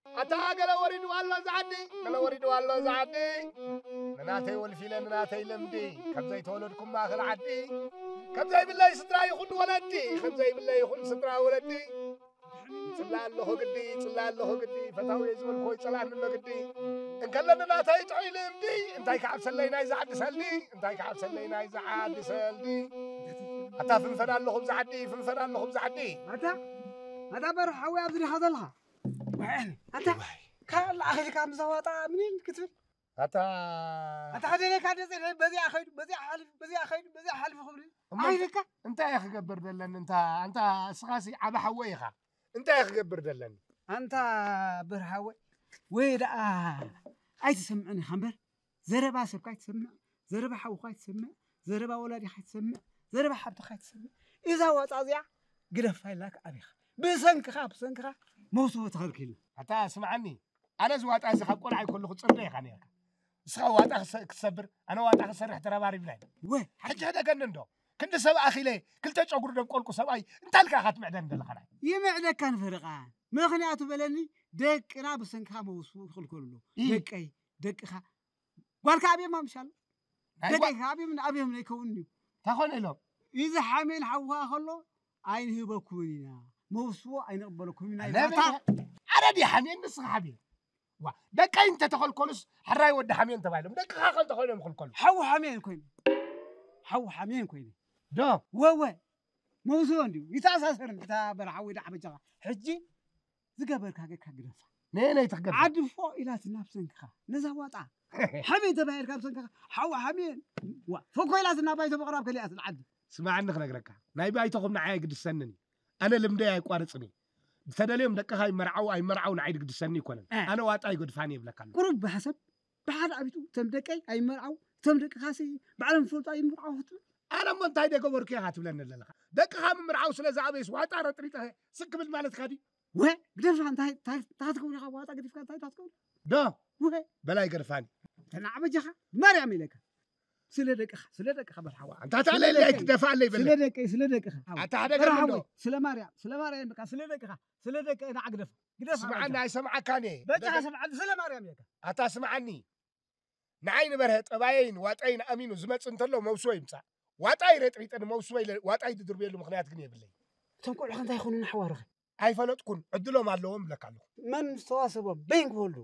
ኣታ ገለ ወሪዱ ኣሎ ዝዓዲ፣ ገለ ወሪዱ ኣሎ ዝዓዲ። ንናተይ ወልፊለ ንናተይ ልምዲ፣ ከም ዘይተወለድኩም ማእኸል ዓዲ። ከም ዘይብለይ ስድራ ይኹን ወለዲ፣ ከም ዘይብለይ ይኹን ስድራ ወለዲ። ይጽላ ኣለኹ ግዲ፣ ይጽላ ኣለኹ ግዲ፣ ፈታዊ ዝበልኮ ይጸላኒ ኣሎ ግዲ። እንከለኒ ናተይ ጥዑይ ልምዲ፣ እንታይ ክዓብሰለይ ናይ ዝዓዲ ሰልዲ፣ እንታይ ክዓብሰለይ ናይ ዝዓዲ ሰልዲ። ኣታ ፍንፈን ኣለኹም ዝዓዲ፣ ፍንፈን ኣለኹም ዝዓዲ። ኣታ ኣታ በርሓዊ ኣብዚ ዲኻ ዘለኻ? ውዕል ኣታ ካልእ ኣኺልካ ምዛዋጣ ምኒን ክትብል ኣታ ኣታ ከደለካ ደጸ በዚኣ ኸይዱ በዚኣ ሓልፍ በዚኣ ኸይዱ በዚኣ ሓልፍ ክብል እሞ ኣኺልካ እንታይ እየ ክገብር ደለኒ እንታ ኣንታ እስኻሲ ዓቢ ሓወይ ኢኻ እንታይ እየ ክገብር ደለኒ ኣንታ ብርሃወ ወይ ደኣ ኣይትሰምዕን ኢኻ እምበር ዘረባ ሰብካ ኣይትሰምዕ ዘረባ ሓውኻ ኣይትሰምዕ ዘረባ ወላዲኻ ኣይትሰምዕ ዘረባ ሓብትኻ ኣይትሰምዕ እዛ ዋጣ እዚኣ ግደፋ ኢላካ ኣቢኻ ብሰንክኻ ብሰንክኻ መውስቦ ተኸልኪልና ኣታ ስምዓኒ ኣነ እዚ ዋጣ እዚ ካብ ቆልዓ ይከለኹ ጽርደ ኢኻ ነርካ። ንስኻ ዋጣ ክሰ- ክትሰብር ኣነ ዋጣ ክሰርሕ ተረባሪብና ኢና። ወ ሕጂ ሕደገኒ እንዶ ክንዲ ሰብ ኣኺለ ክልተ ጨጉሪ ደብቆልቁ ሰብኣይ እንታይ ኢልካ ኢኻ ትምዕደኒ ዘለኻ ናይ? ይምዕደካ ንፈረቓ ምኽንያቱ በለኒ ደቅና ብሰንክኻ መውስቦ ይኽልከሉ ኣለዉ። ኢ። ደቀይ ደቅኻ ጓልካ ኣብየማ ምሻሉ ናይ ጓ- ደቀይ ኣብየም ኣብየም ዘይከውን እዩ። እንታይ ኾነ ኢሎም? እዚ ሓሜን ሓውኻ ከሎ ኣይንህበኩምን ኢና መውስቦ ኣይንቕበለኩም ኢና ኣነ ኢልካ ኣታ ኣነ ድየ ሓሜን ንስኻ ሓሜን ዋ ደቀይ እንተተኸልከሉስ ሕራይ ወዲ ሓሜን ተባሂሎም ደቅኻ ከ እንተኾይኖም ይኽልከሉ ሓው ሓሜን ኮይኑ ሓው ሓሜን ኮይኑ ዶ ወወ መውስቦ እንድዩ ይተኣሳሰር እንድታ በላ ሓወይ ደኣ ሓበጃኻ ሕጂ ዝገበርካ ገካ ግደፋ ነየነይ ትኽገብ ዓዲ ፎ ኢላት ናብ ሰንክኻ ነዛ ዋጣ ሓሜን ተባሂልካ ኣብ ሰንክኻ ሓው ሓሜን ዋ ፈኮ ኢላት ናብ ባይቶ ምቕራብ ከሊኣት ዓዲ ስማዕኒ ክነግረካ ናይ ባይቶኹም ንዓይ ኣይግድሰንን እዩ ኣነ ልምደይ ኣይቋርፅን እዩ ዝተደልዮም ደቅኻ ይመርዓው ኣይመርዓው ንዓይ ድግድሰኒ ይኮነን እ። ኣነ ዋጣ ይገድፋን ይብለካ ኣሎ ቁሩብ ብሓሰብ ብሓደ ኣቢቱ እቶም ደቀይ ኣይመርዓው እቶም ደቅኻሲ ባዕሎም ፈልጡ ኣይመርዓው ክትብል ኣነ እሞ እንታይ ደገበርኩ ኢኻ ትብለኒ ዘለኻ ደቅኻ ምምርዓው ስለ ዝኣበይስ ዋጣ ረጥሪጠ ስክ ክብል ማለትካ ድዩ ወ ግደፍኻ እንታይ እንታይ እንታይ ትገብር ኢኻ ዋጣ ገዲፍካ እንታይ እንታይ ትገብር ዶ ወ በላይ ገድፋኒ ተናዕ በጃኻ ማርያም ኢለካ ስለ ደቅኻ ስለ ደቅኻ በል ሓዋ ኣንታ ታለለይ ትደፋለይ በል ስለ ደቀይ ስለ ደቅኻ ኣታ ሓደ ገርዶ ስለ ማርያም ስለ ማርያም በቃ ስለ ደቅኻ ስለ ደቀይ ንዓ ግደፍ ግደፍ ስምዓና ኣይሰምዓካን እየ በቃ ስምዓኒ ስለ ማርያም እየ ኣታ ስምዓኒ ንዓይ ንበርሀ ጠባየይን ዋጣይን ኣሚኑ ዝመጽእ እንተሎ መውስቦ ይምጻእ ዋጣይ ረጥሪጠ ንመውስቦ ኢለ ዋጣይ ድድርብየሉ ምኽንያት ግን የብለይ እቶም ቆልዑ እንታይ ይኾኑ ንሓዋሩኺ ኣይፈለጥኩን ዕድሎም ኣለዎም እብለካ ኣለኹ መን ዝተዋሰቦም በይን ክወልዱ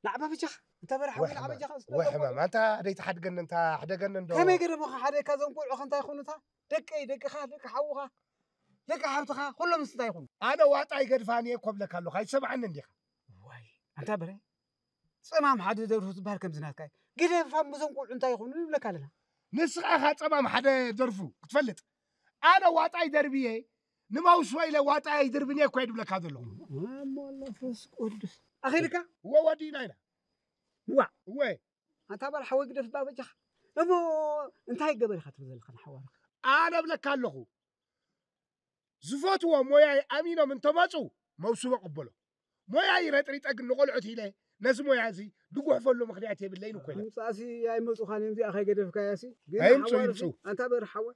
ንዓባ በጃኻ እንተ በርሓ ወይ ንዓ በጃኻ ወይ ሕማም ኣንታ ደይ ትሓድገኒ እንታ ሕደገኒ እንዶ ከመይ ገደሞኻ ሓደካ እዞም ቆልዑ ከ እንታይ ይኾኑታ ደቀይ ደቅኻ ደቂ ሓውኻ ደቂ ሓብትኻ ኩሎም ምስ እንታይ ይኾኑ ኣነ ዋጣ ይገድፋን እየ እኮ እብለካ ኣለኹ ኣይትሰምዓኒ እንዲኻ ዋይ ኣንታ በረ ጸማም ሓደ ደርፉ ዝበሃል ከምዚ ናትካ እዩ ግደፋ ምዞም ቆልዑ እንታይ ይኾኑ ንብለካ ኣለና ንስኻ ኢኻ ጸማም ሓደ ደርፉ ክትፈልጥ ኣነ ዋጣይ ደርብየ ንመውስቦ ኢለ ዋጣ ኣይድርብን እየ እኮ እየ ድብለካ ዘለኹ ኣሞ መንፈስ ቅዱስ ኣኺልካ እወ ወዲእና ኢና ዋ እወ ኣንታ በል ሓወይ ግደፍ ባበጃኻ እሞ እንታይ ገበር ኢኻ ትብል ዘለኻ ንሓዋርኻ ኣነ እብለካ ኣለኹ ዝፈትዎ ሞያይ ኣሚኖም እንተመፁ መውስቦ ቅበሎ ሞያይ ረጥሪጠ ግን ንቆልዑት ኢለ ነዚ ሞያ እዚ ድጉሕፈሉ ምኽንያት የብለይን እኮ ኢለ ምምፃእሲ ኣይመፁኻን እዮም እዚኣ ከይገደፍካያሲ ግን ኣይምፁ ሓዋርሲ ይምፁ ኣንታ በር ሓወ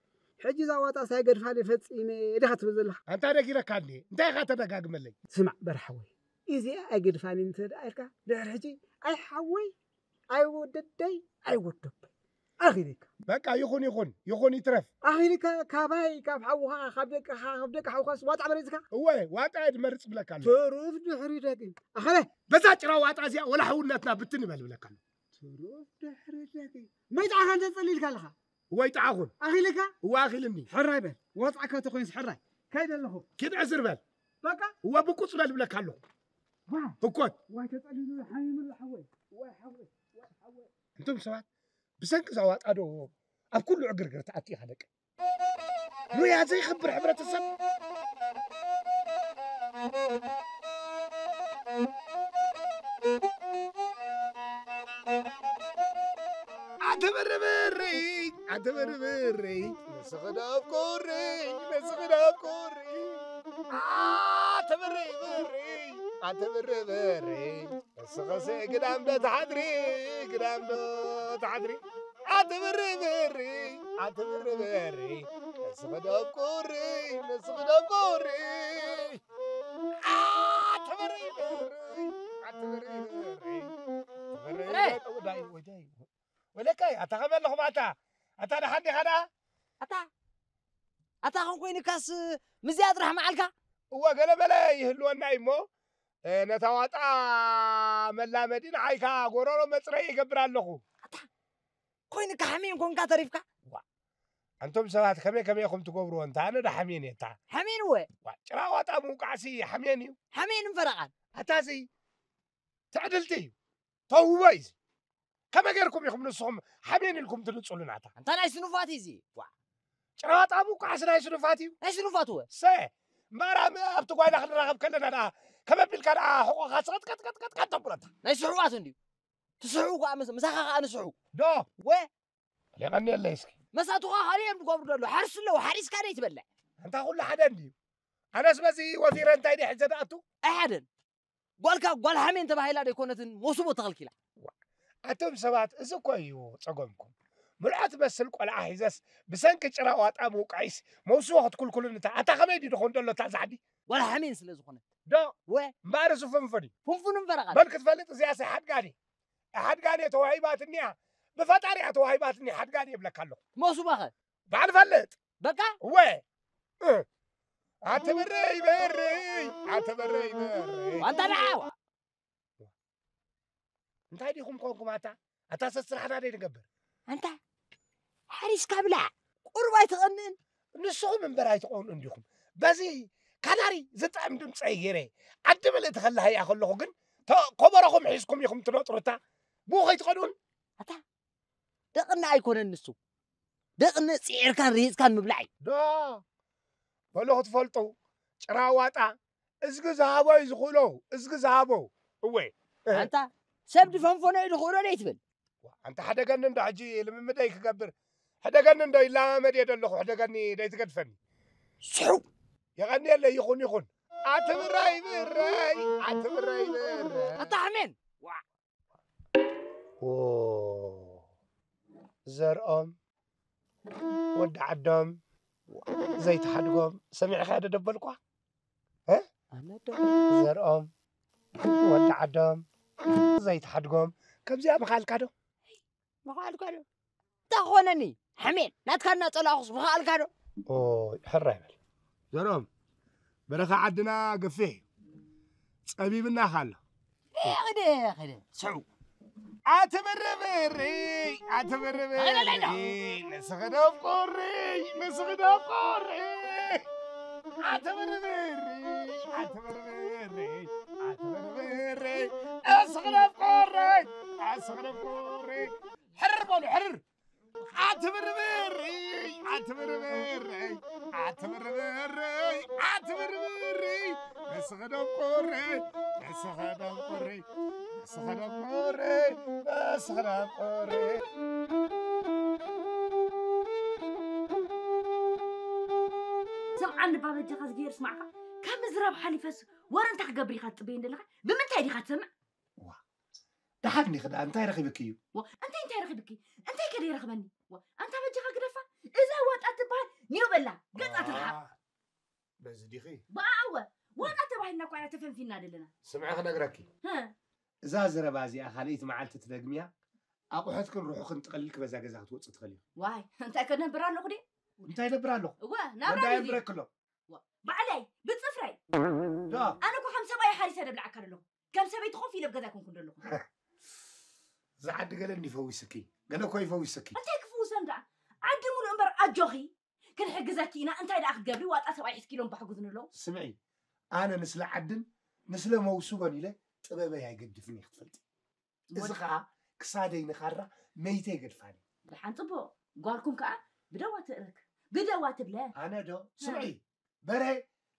ሕጂ እዛ ዋጣ ሳይ ገድፋ ፈፂመ ኢኻ ትብል ዘለኻ ኣንታ ነጊረካ እንዴ እንታይ ኢኻ ተደጋግመለይ ስማዕ በር ሓወይ እዚኣ ኣይገድፋን እንተ ደኣ ኢልካ ድሕሪ ሕጂ ኣይ ሓወይ ኣይወደደይ ኣይወደበይ ኣኺልካ በቃ ይኹን ይኹን ይኹን ይትረፍ ኣኺልካ ካባይ ካብ ሓውኻ ካብ ደቅኻ ካብ ደቂ ሓውኻስ ዋጣ መሪፅካ እወ ዋጣ እየ ድመርፅ ብለካ ኣሎ ትሩፍ ድሕሪ ደቂ ኣኸለ በዛ ጭራ ዋጣ እዚኣ ወላ ሕውነትና ብትን ይበል ብለካ ኣሎ ትሩፍ ድሕሪ ደቂ መይጣዕኻ እንተ ፀሊልካ ኣለኻ እወ ይጥዓኹን ኣኺልካ እወ ኣኺልኒ ሕራይ በል ወፃዕካ ተኮይንስ ሕራይ ከይደ ኣለኹ ኪድ ዕስር በል በቃ እወ ብቁፅ በል ብለካ ኣለኹ ዋ ህኮት ዋይ ተጸሊሉ ሓሚሙ ኣሎ ሓወይ ዋይ ሓወይ ዋይ ሓወይ እንቶም ሰባት ብሰንኪ እዛ ዋጣ ዶ ኣብ ኩሉ ዕግርግር ተኣቲኻ ደቂ ሞያ ዘይኽብር ሕብረተሰብ ኣትብርብርይ ኣትብርብርይ ንስኺ ዶ ኣፍቁርይ ንስኺ ዶ ኣፍቁርይ ኣትብርብርይ ኣትብርብርይ ንስኺ ግዳም ዶ ትሓድሪ ግዳም ዶ ትሓድሪ ኣትብርብርይ ኣትብርብርይ ንስኺ ዶ ኣፍቁርይ ንስኺ ዶ ኣፍቁርይ ኣትብርብርይ ወለካይ ኣታ ከመይ ኣለኹም ኣታ ኣታ ደሓን ዲኻ ደኣ ኣታ ኣታ ከም ኮይንካስ ምዚኣ ጥራሕ መዓልካ እወ ገለ መለ ይህልወና እዩ እሞ ነታ ዋጣ መላመዲ ንዓይካ ጎረሮ መፅረይ ይገብር ኣለኹ ኣታ ኮይንካ ሓሚም ኮንካ ተሪፍካ ኣንቶም ሰባት ከመይ ከመይ ኢኹም ትገብርዎ እንታ ኣነ ዶ ሓሜን እየ እታ ሓሜን እወ ጭራ ዋጣ ምውቃዕሲ ሓሜን እዩ ሓሜን ፈረቓን ኣታሲ ትዕድልቲ እዩ ተውህቦ እዩ ከመይ ጌርኩም ኢኹም ንስኹም ሓሜን ኢልኩም ትንፅሉ ናታ ኣንታ ናይ ስኑፋት እዩ እዚ ጭራ ዋጣ ምውቃዕሲ ናይ ስኑፋት እዩ ናይ ስኑፋት እወ ሰ እምበኣር ኣብቲ ጓይላ ክንራኸብ ከለና ደኣ ከመ ቢልካ ደኣ ሕቆኻ ስቐጥቀጥቀጥቀጥቀጥ ተብለካ ናይ ስሑዋት እንድዩ ትስሕው ከዓ ምሳኻ ከዓ ንስሕው ዶ ወ የቐንየለይ እስኪ መሳቱኻ ካልእ እዮም ዝገብሩ ዘሎ ሓርሱ ኣለዉ ሓሪስካ ደይ ትበልዕ ኣንታ ኩሉ ሓደ እንድዩ ኣነስ በዚ ወፊረ እንታይ ደይ ሕዘ ደኣቱ ኣይሓደን ጓልካ ጓል ሓሜን ተባሂላ ደይኮነትን መውስቦ ተኸልኪላ ኣቶም ሰባት እዚ እኮ እዩ ጸገምኩም ምልዖ ትመስል ቆልዓ ሒዘስ ብሰንኪ ጭራ ዋጣ ምውቃይስ መውስቦ ክትኩልኩሉ ንታ ኣታ ከመይ ድዩ ድኾን ዘሎ እታ ዛዕዲ ጓል ሓሜን ስለ ዝኾነት ዶ ወ እምበኣር እዚ ፍንፉን እዩ ፍንፉን እምበረቓ በል ክትፈልጥ እዚኣስ ኣይሓድጋን እዩ ኣይሓድጋን እየ ተዋሂባትኒ እያ ብፈጣሪ እያ ተዋሂባትኒ ሓድጋን እየ እብለካ ኣለኹ መውስቦኸ ባዕል ፈልጥ በቃ እወ ኣትብረይ በረይ ኣትብረይ በረይ ዋንታ ደዓዋ እንታይ ዲኹም ኮንኩም ኣታ ኣታ ሰብ ስራሕና ደይ ንገብር ኣንታ ሓሪስካ ብላዕ ቁሩብ ኣይትቐንእን ንስኹም እምበር ኣይትቐንኡ እንዲኹም በዚ ካናሪ ዝጥዕም ድምፀይ ገይረ ዓዲ ምልእቲ ከላሃያ ከለኹ ግን ከበሮኹም ሒዝኩም ኢኹም ትነጥሩታ ብኡ ከይትቐንኡን ኣታ ደቕና ኣይኮነን ንሱ ደቕነ ጽዒርካን ርሂጽካን ምብላዕ እዩ ዶ በሎ ክትፈልጡ ጭራ ዋጣ እዝጊ ዝሃቦ እዩ ዝኽእሎ እዝጊ ዝሃቦ እወ ኣንታ ሰብ ድፈንፈኖ እዩ ዝኽእሎ ደይ ትብል ኣንታ ሕደገኒ እንዶ ሕጂ ልምምደይ ክገብር ሕደገኒ እንዶ ይላመድ እየ ደለኹ ሕደገኒ ደይ ትገድፈኒ ስሑ የቐንየለይ ይኹን ይኹን ኣትብራይ ብራይ ኣትብራይ ብራይ ኣታ ሕሜን ዘርኦም ወዲ ዓዶም ዘይትሓድጎም ሰሚዕኻ ዶ ደበልኳ ዘርኦም ወዲ ዓዶም ዘይትሓድጎም ከምዚኣ ምኻልካ ዶ ምኻልካ ዶ እንታይ ክኾነኒ ሓሜን ናትካ እናፀላእኹስ ምኻልካ ዶ ሕራይ በል ዘርኦም በረኻ ዓድና ገፊሕ እዩ ጸቢብና ካሎ ክደ ክደ ስዑ ኣትብርብሪ ኣትብርብሪ ንስኽደብ ቁሪ ንስኽደብ ቁሪ ኣትብርብሪ ኣትብርብሪ ኣትብርብሪ ንስኽደብ ቁሪ ንስኽደብ ቁሪ ሕርር በሉ ሕርር ኣትብርብር ኣትብርብር ኣትብርብር ኣትብርብር ንስኸ ደንቆረ ንስኸ ደንቆረ ንስኸ ደንቆረ ንስኸ ደንቆረ ስምዓኒ ባበጃኻ ዝገይር ስማዕካ ካብ ምዝራብ ሓሊፈስ ወረ እንታይ ክገብር ኢኻ ትጥበየን ዘለኻ ብምንታይ ዲኻ ትሰምዕ ደሓን ዲኺ ደኣ እንታይ ረኺብኪ እዩ? እንታይ እንታይ ረኺብኪ? እንታይ ከ ደይረኽበኒ? ኣንታ በጃኻ ግደፋ እዛ ዋጣ ትበሃል ኒው በላ ገጻ ትርሓቕ። በዚ ዲኺ? ብኣእወ ዋጣ ተባሂልና እኳ ኢና ተፈንፊንና ዘለና። ስምዒ ክነግረኪ። እዛ ዘረባ እዚኣ ካልኣይቲ መዓልቲ ትደግምያ ኣቑሑትክን ርሑኽን ጥቕልል ክበዛ ገዛ ክትወፂ ትኽእል እዩ። ዋይ እንታይ ከነብር ኣለኹ ድየ? እንታይ ነብር ኣለኹ? እወ ናብራ ነብረኪ ኣሎ። ባዕለይ ብፅፍረይ ዶ ኣነ እኮ ከም ሰብኣይ ሓሪሰ ደብልዓካ ዘለኹ ከም ሰበይቲ ኮፍ ኢለ ኣብ ገዛ ኣይኮንኩን ዘለኹ እዚ ዓዲ ገለ እንዲ ፈዊስኪ ገለ እኮ ይፈዊስኪ እንታይ ክፍውሰን ደኣ ዓዲ ሙሉእ እምበር ኣጆኺ ክንሕግዘኪ ኢና እንታይ ደኣ ክትገብሪ ዋጣ ሰብኣይ ሒዝኪ ኢሎም ባሕጉዝኒ ኣለዉ ስምዒ ኣነ ንስለ ዓድን ንስለ መውስቦን ኢለ ጥበበይ ኣይገድፍን እየ ክትፈልጢ እዚ ኸዓ ክሳደይ ንኻራ መይተይ ገድፋኒ ደሓን ፅቡቕ ጓልኩም ከዓ ብደዋ ትእረክ ብደዋ ትብለ ኣነ ዶ ስምዒ በርሀ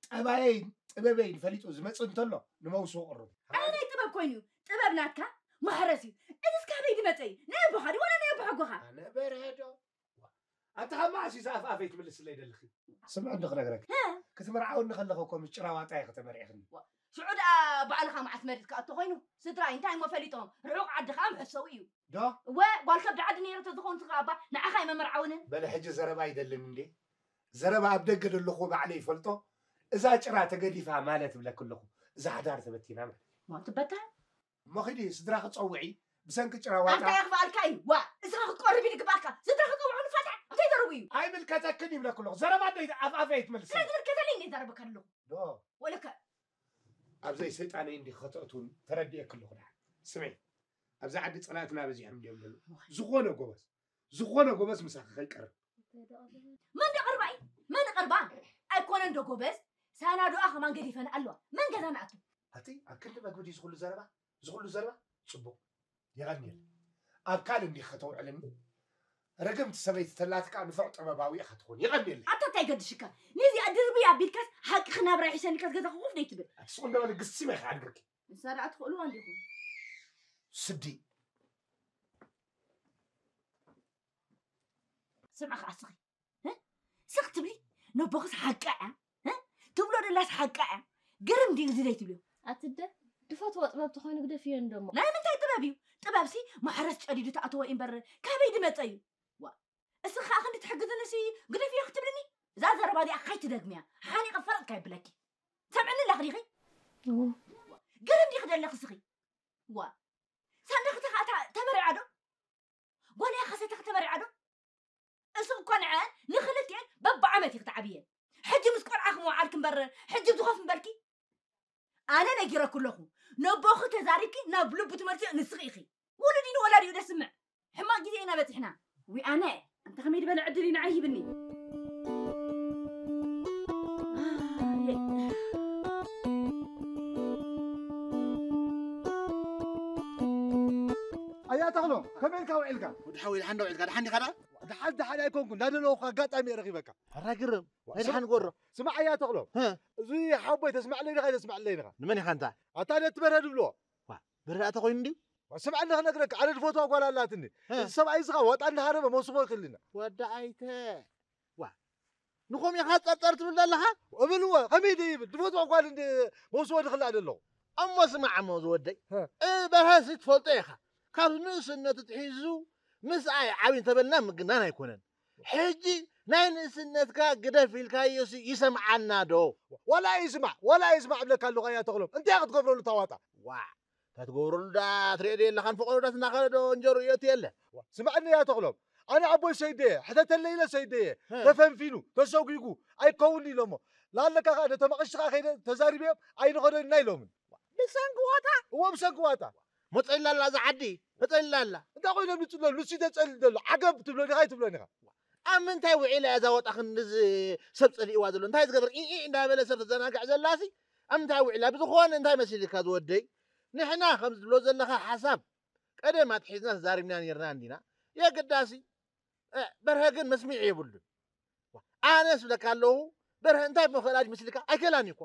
ጠባየይን ጥበበይን ፈሊጡ ዝመፅእ እንተሎ ንመውስቦ ቅርቡ። ኣበይ ጥበብ ኮይኑ እዩ? ጥበብ ናትካ ማሕረስ እዩ። እዚስ ካበይ ዝመፀ እዩ? ናይ ኣቦኻ ድዩ ዋላ ናይ ኣቦ ሓጎኻ? ኣነ በርሀ ዶ? ኣንታ ካብ መዓስ እዩ ዝኣፍ ኣፈይ ትምልስለይ ደለኺ? ስምዒ እንዶ ክነግረኪ። ክትምርዓውኒ ከለኺ እኮ ምስ ጭራ ዋጣ ኢኺ ተመርዒኽኒ። ሽዑ ደኣ ባዕልኻ መዓስ መሪፅካ እተኾይኑ ስድራይ እንታይ እሞ ፈሊጦም ርሑቕ ዓዲ ኸዓ መሐሰዊ እዩ። ዶ? እወ ጓል ከብዲ ዓዲ ነይረ ተዝኾንስ ኸዓ እባ ንዓኻ እየ መመርዓውንን። በለ ሕጂ ዘረባ ኣይደልን እንዴ? ዘረባ ኣብ ደገ ደለኹ ባዕለይ ይፈልጦ እዛ ጭራ ተገዲፋ ማለት እብለኪ ኣለኹ እዛ ሓዳር ተበቲና ማለት ዋ ትበታ እሞ ኺዲ ስድራኺ ጸውዒ፣ ብሰንኪ ጭራ ዋጣ። ኣንታ የኽፍኣልካ እዩ። ዋ፣ እስኻ ክትቆርብ እዩ ዝግባእካ። ስድራኺ ጸውዑ ንፋታ፣ እንታይ ዘረቡ እዩ? ኣይምልከተክን ይብለኪ ኣለኹ። ዘረባ እንዶ ኣፍ ኣፈይ ኣይትመልስን። ስለዝምልከተለይ እንደ ይዛረበካ ኣለኹ። ዶ? ወለከ ኣብዘይ ሰይጣነይ እንዲ ከተእትውን ተረዲኤኪ ኣለኹ። ደሓን ስምዒ፣ ኣብዚ ዓዲ ጸላእትና በዚሖም እንዲዮም ዘለዉ። ዝኾነ ጎበዝ፣ ዝኾነ ጎበዝ ምሳኺ ከይቀርብ። መን ደቐርባ እዩ? መን ቀርባ? ኣይኮነን ዶ ጎበዝ? ሳናዱኣ ከማን ገዲፈን ኣለዋ። መን ገዛ ንኣቱ? ኣቲ ኣብ ክንዲ መግቢ ድዩ ዝኹሉ ዘረባ? ዝኹሉ ዘረባ? ጽቡቕ። የቐንየለይ። ኣብ ካልእ እንዲኺ ከተውዕልኒ? ረገምቲ ሰበይቲ ተላትካ ንፉዕ ጥበባዊ ኢኻ ትኾን። የቐንየለይ። ኣታ እንታይ ገድሽካ? ነዚኣ ድርቢ ኣቢልካስ ሓቂ ክናብራ ይሕሸኒካስ ገዛ ክኹፍ ደይትብል። ኣቲ ስቕ እንዶ በሊ ግስም ኢኻ ኣድግርኪ። ንሳ ደኣ ትኽእልዋ እንዲኹም። ስዲ። ስምዒ ኸዓ ስኺ። እ? ስኽ ትብሊ? ነቦኽስ ሓቃ እያ። እ? ትብሎ ደላስ ሓቃ እያ። ግርም ድዩ እዚ ዘይትብልዮ? ኣትደ፣ ድፈትዎ ጥበብ ተኾይኑ ግደፍዮ እንዶ እሞ። ናይ ምንታይ ጥበብ እዩ? ጥበብሲ ማሕረስ ጨዲዱ ተኣተዎ እዩ እምበር ካበይ ድመጸ እዩ? ዋ፣ እስኺ ኸዓ ክንዲ ትሕግዝንሲ ግደፍዮ ክትብልኒ? እዛ ዘረባ እዚኣ ከይትደግምያ። ሓኒቐ ፈረጥካ ይብለኪ። ሰምዕኒ ኣለኺ ዲኺ? እዎ። ግርም ዲኺ ደለኺ እስኺ? ዋ፣ ሳንዳኺ ተኸ-፣ ተ-፣ ተመሪዓ ዶ? ጓል እያ ከሰተኺ ተመሪዓ ዶ? እስኺ እኮ ንዐን ንኽልቲኤን በብዓመት ኢኺ ትዓብየን። ሕጂ ምስ ቆልዓኺ ምውዓልኪ እምበር ሕጂ ዝኸፍ እምበልኪ። ኣነ ነጊረኪ ኣለኹ። ነቦኺ ተዛሪብኪ ናብ ልቡ ትመልስዮ ንስኺ ኢኺ። ውሉድ ኢሉ ወላዲኡ ደስምዕ። ሕማቕ ግዜ ኢና በጺሕና። ዊ ኣነ፣ እንተ ከመይ ዝበለ ዕድል እዩ ንዓይ ሂብኒ። ኣየ። ኣያ ተኽሎ፣ ከመይ ኢልካ ውዒልካ? ወዲ ሓወይ፣ ደሓን ዶ ውዒልካ? ደሓን ዲኻ ደኣ? ደሓን፣ ደሓን ኣይኮንኩን። እንዳደለኹ ኣጋጣሚ እየ ረኺበካ። ሕራይ ግርም፣ ናይ ስም-፣ ደሓን ጎሮ። ስማዕ ኣያ ተኽሎ፣ ህ። እዚ ሓቦይ ተስማዕለይ ዲኻ ኣይተስማዕለይ ዲኻ? ንመን ኢኻ እንታ? ኣታ ነቲ በርሀ ድብልዎ። ዋ፣ በርሀ ኣታ ኮይኑ እንድዩ? ዋ፣ ስምዓኒ ክነግረካ፣ ኣነ ዝፈትዋ ጓል ኣላትኒ። እ። እዚ ሰብኣይ እዚ ኸዓ ዋጣ እንዳሃረመ መውስቦ ይኽእልኒ። ወዲ ኣይተ። ዋ፣ ንኸምኡ ኢኻ ጸርጸር ትብል ዘለኻ? እብልዎ፣ ከመይ ደይብል? ዝፈትዋ ጓል እንደ መውስቦ ድኽላእ ደለኹ። እሞ ስማዕ እሞ ዝወደይ፣ እ። እ፣ በርሀሲ ትፈልጦ ኢኻ። ካብ ንእስነቱ ትሒዙ ምስኣይ ዓብዩ እንተበልና ምግናን ኣይኮነን። ሕጂ ናይ ንእስነትካ ግደፍ ኢልካዮሲ ይሰምዓና ዶ? ዋላ ይስማዕ፣ ዋላ ይስማዕ እብለካ ኣለኹ ኣያ ተኽሎም። እንታይ ክትገብረሉ እታ ዋጣ? ዋ፣ እንታይ ትገብረሉ ደኣ ትሪኦ ዶ የለኻን? ፈቐዶ ደኣ ትናኸለ ዶ እንጀርኡ የእቱ የለ? ዋ፣ ስምዓኒ ኣያ ተኽሎም። ኣነ ኣቦይ ሰይደየ፣ ሕተተለይ ኢለ ሰይደየ። ህ። ተፈንፊኑ፣ ተሰጒጉ፣ ኣይከውን ኢሎሞ። ላለካ ኸዓ ነቶም ኣቕሽኻ ከይደ ተዛሪበዮም ኣይንኸዶን ኢና ኢሎምን። ብሰንኪ ዋጣ? እዎ፣ ብሰንኪ ዋጣ። መጸኢላ ኣላ እዛ ዓዲ፣ መጸኢላ ኣላ። እንታይ ኮይኖም ዝጽለሉ? ንሱ እዩ ዘጸልል ዘሎ። ዓገብ ትብሎ ዲኻ ኣይትብሎን ኢኻ? ኣብ ምንታይ ውዒላ እያ እዛ ወጣ ክንድዚ ሰብ ጸሊእዋ ዘሎ? እንታይ ዝገበር? ኢኢ እንዳበለ ሰብ ተዘናግዕ ዘላሲ ኣብ ምንታይ ውዒላ? ብዝኾነ እንታይ መሲልካ ዝወደይ? ንሕና ከም ዝብሎ ዘለኻ ሓሳብ ቀደም ኣትሒዝና ተዛሪብና ነይርና እንዲና። የግዳሲ፣ እ፣ በርሀ ግን መስሚዕ የብሉን። ኣነ ስብለካ ኣለኹ፣ በርሀ እንታይ እሞ ክእላ ድመስልካ? ኣይክእላን እዩ እኮ።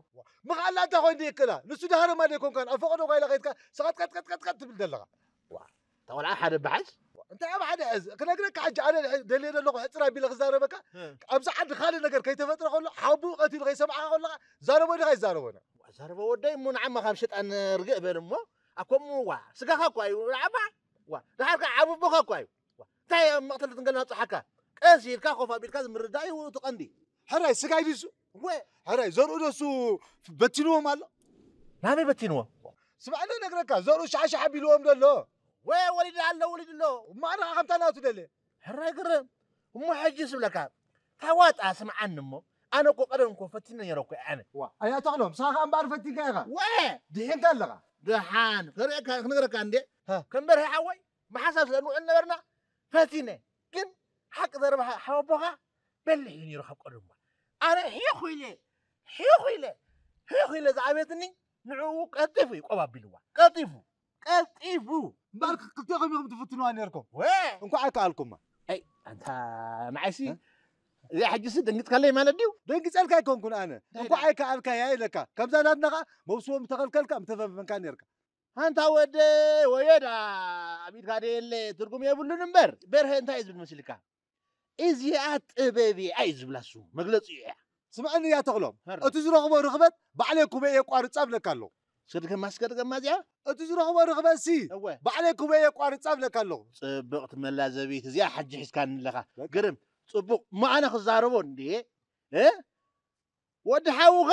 ምኽኣላ እንታይ ኮይኑ የክእላ? ንሱ ዳህረማ ዘይኮንካን ኣብ ፈቐዶ ጓይላ ከይድካ ሰቐጥቀጥቀጥቀጥቀጥ ትብል ዘለኻ። ዋ፣ እታ ቆልዓ ሓደ በሓዝ። እንታይ ኣብ ሓደ ሕዝ? ክነግረካ ሕጂ ኣነ ደልየ ዘለኹ ሕጽር ኣቢለ ክዛረበካ። እ። ኣብዚ ዓዲ ካልእ ነገር ከይተፈጥረ ከሎ ሓቡኡ ቀቲሉ ከይሰማዕካ ከለኻ ዛረቦ ዲኻ ይዛረቦና? ዋ፣ ዛረቦ ወደይ እሞ ንዓማ ካብ ሸጣን ርግእ በል እሞ። ኣኮሙ ዋ፣ ስጋኻ እኳ እዩ ንዓማ። ዋ፣ ደሓር ከኣ ዓቢ ኣቦኻ እኳ እዩ። ዋ፣ እንታይ ኣብ መቕተልቲ ትንገልና ኣብጽሓካ? ቀስ ኢልካ ኮፍ ኣቢልካ ምርዳእ እዩ እቲ ቀንዲ። ሕራይ ስጋይ ድዩ እሱ? እወ። ሕራይ ዘርኡ ዶ እሱ በቲንዎም ኣሎ? ናበይ በቲንዎም? ስምዓኒ ነግረካ፣ ዘርኡ ሻሕሻሕ ኣቢልዎም ዶ ኣሎ? ወ-፣ ወሊዱ ኣሎ፣ ወሊዱ ኣሎ። እሞ ኣነ ኸዓ ከምታ ናቱ ደልየ። ሕራይ ግርም። እሞ ሕጂ ስብለካ፣ ታዋጣ ስምዓኒ እሞ፣ ኣነ እኮ ቀደም እኮ ፈቲነ ነይረ እኮ ኣነ። ዋ፣ ኣያ ተኽሎም፣ ንስኻ ኸዓ እምበኣር ፈቲንካ ኢኻ። ወ-፣ ድሒንካ ኣለኻ። ደሓን፣ ክርእየካ፣ ክነግረካ እንዴ? ሃ። ከም በርሀ ሓወይ፣ ብሓንሳብ ስለ ንውዕል ነበርና፣ ፈቲነ። ግን ሓቂ ዘረባ ሓወቦኻ በሊሕ እዩ ነይሩ ካብ ቀደሙ። ኣነ ሒኹ ኢለ፣ ሒኹ ኢለ፣ ሒኹ ኢለ ዝዓበየትኒ ንዕኡ ቀልጢፉ እዩ ቆብ ኣቢልዋ። ቀልጢፉ፣ ቀልጢፉ። እምበኣር ክልቴኹም ኢኹም ትፍትንዋ ነይርኩም። ወ-፣ እንኳዕ ኣይከኣልኩማ። ኣይ፣ ኣንታ ንዓይሲ፣ እ? እዚኣ ሕጂሲ ደንጊጽካለይ ማለት ድዩ? ደንጊጸልካ ኣይኮንኩን ኣነ። እንታይ እንኳዕ ደኣ? ኣይከኣልካያ ኢለካ። ከምዛ ናትና ኸኣ መውስቦ ምተኸልከልካ፣ ምተፈንፈንካ ነይርካ። ኣንታ ወደይ፣ ወዮ ደኣ ኣብ ኢድካ ደየለ ትርጉም የብሉን እምበር፣ በርሀ እንታይ እዩ ዝብል መሲልካ? እዚኣ ጥበብ እያ እዩ ዝብላ እሱ፣ መግለጺኡ እያ። ስምዐኒ እያ ተኽሎም፣ ሀረ። እቲ ዝረኽቦ ርኽበት ባዕለይ ኩበይ የቋርጻ እብለካ ኣለኹ። እስከ ድገማ፣ እስከ ድገማ እዚኣ። እቲ ዝረኽቦ ርኽበትሲ እወ። ባዕለይ ኩበይ የቋርጻ እብለካ ኣለኹ። ጽብቕቲ መላዘቢት እዚኣ ሕጂ ሒዝካኒ ኣለኻ። በቃ። ግርም፣ ጽቡቕ። እሞ ኣነ ክዛረቦ እንድየ፣ እ? ወዲ ሓውኻ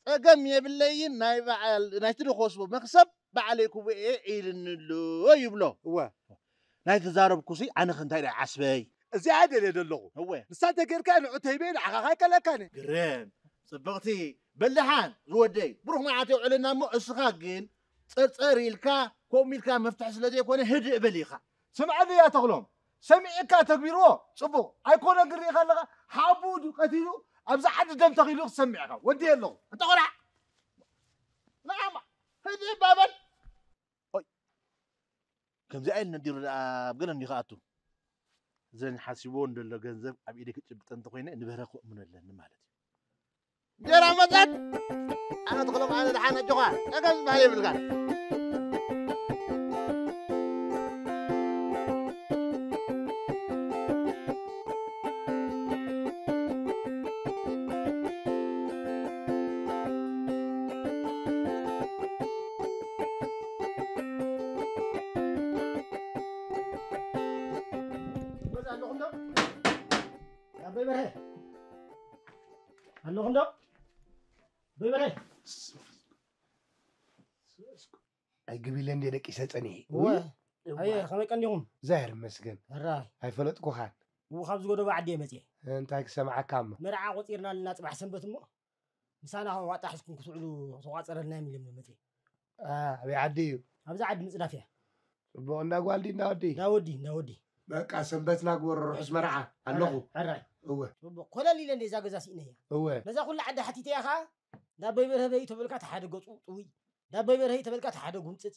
ጸገም የብለይን፣ ናይ በዓል፣ ናይቲ ዝኸስቦ መኽሰብ ባዕለይ ክቡኤ ኢልኒ ኣሎ ይብሎ። እወ። ናይ ተዛረብኩሲ ኣነ ከ እንታይ ደኣ ዓስበይ? እዚኣ ደልየ ዘለኹ። እወ። ንሳ እንተጌርካ ንዑ ተይበይ ንዓኻ ካይከለካኒ። ግርም። ጽብቕቲ። በል ደሓን ዝወደይ። ብሩኽ መዓልቲ የውዕለና እሞ እስኻ ግን ጸርጸር ኢልካ፣ ኮም ኢልካ መፍትሒ ስለ ዘይኮነ ህድእ በል ኢኻ። ስምዐኒ እያ ተኽሎም። ሰሚዕካ ተግቢርዎ ጽቡቕ። ኣይኮነ ግን ርኢኻ ኣለኻ። ሓቡ ድዩ ቀቲሉ ኣብዛ ዓዲ ደም ተኺሉ ክትሰምዕ ኢኻ። ወዲ ኣለኹ። ኣንታ ቆልዓ። ንዓማ። ህድእ እባ በል። ኦይ። ከምዚ ኣይል ነዲሩ ደኣ ኣብ ገለ እንዲኻ ኣቱ። ዘን ሓሲቦ እንደሎ ገንዘብ ኣብ ኢደይ ክጭብጠ እንተኾይነ ንበርሀ ክእምኖ ኣለኒ ማለት እዩ። እንጀራ መጠን ኣነ ትኽሎም ኣነ ደሓን ኣጆኻ። ጸገም ዝበሃል የብልካን። ገዛ ኣለኹም ዶ? ኣቦይ በርሀ። ኣለኹም ዶ? ኣቦይ በርሀ። ኣይግቢለ እንዴ ደቂሰ ጸኒሒ። እወ። ኣየ፣ ከመይ ቀኒኹም? ዛሄር መስገን። ሕራይ። ኣይፈለጥኩኻን። እው፣ ካብ ዝጎደቦ ዓዲ እየ መጽየ። እንታይ ክሰምዓካ እሞ? መርዓ ቆጺርና ኣለና ጽባሕ ሰንበት እሞ። ምሳና ዋጣ ሒዝኩም ክትውዕሉ ተቋጸረልና እዮም ኢሎም መጽየ። ኣ፣ ኣበይ ዓዲ እዩ? ኣብዚ ዓዲ ምጽዳፍ እያ። ጽቡቕ፣ እንዳ ጓል ድዩ እንዳ ወዲ? እንዳ ወዲ፣ እንዳ ወዲ። በቃ ሰንበትና ግበሮ፣ ርሑስ መርዓ። ኣለኹ። ሕራይ፣ ሕራይ። እወ። ጽቡቕ፣ ኮለል ኢለ እንደ እዛ ገዛ ስኢነያ። እወ። ነዛ ኩላ ዓዲ ሓቲተያ ኸኣ፣ እንዳ ኣቦይ በርሀ በይ ተበልካ እቲ ሓደ ገጹ ጥውይ፣ እንዳ ኣቦይ በርሀ ተበልካ እቲ ሓደ ጉምጽጽ።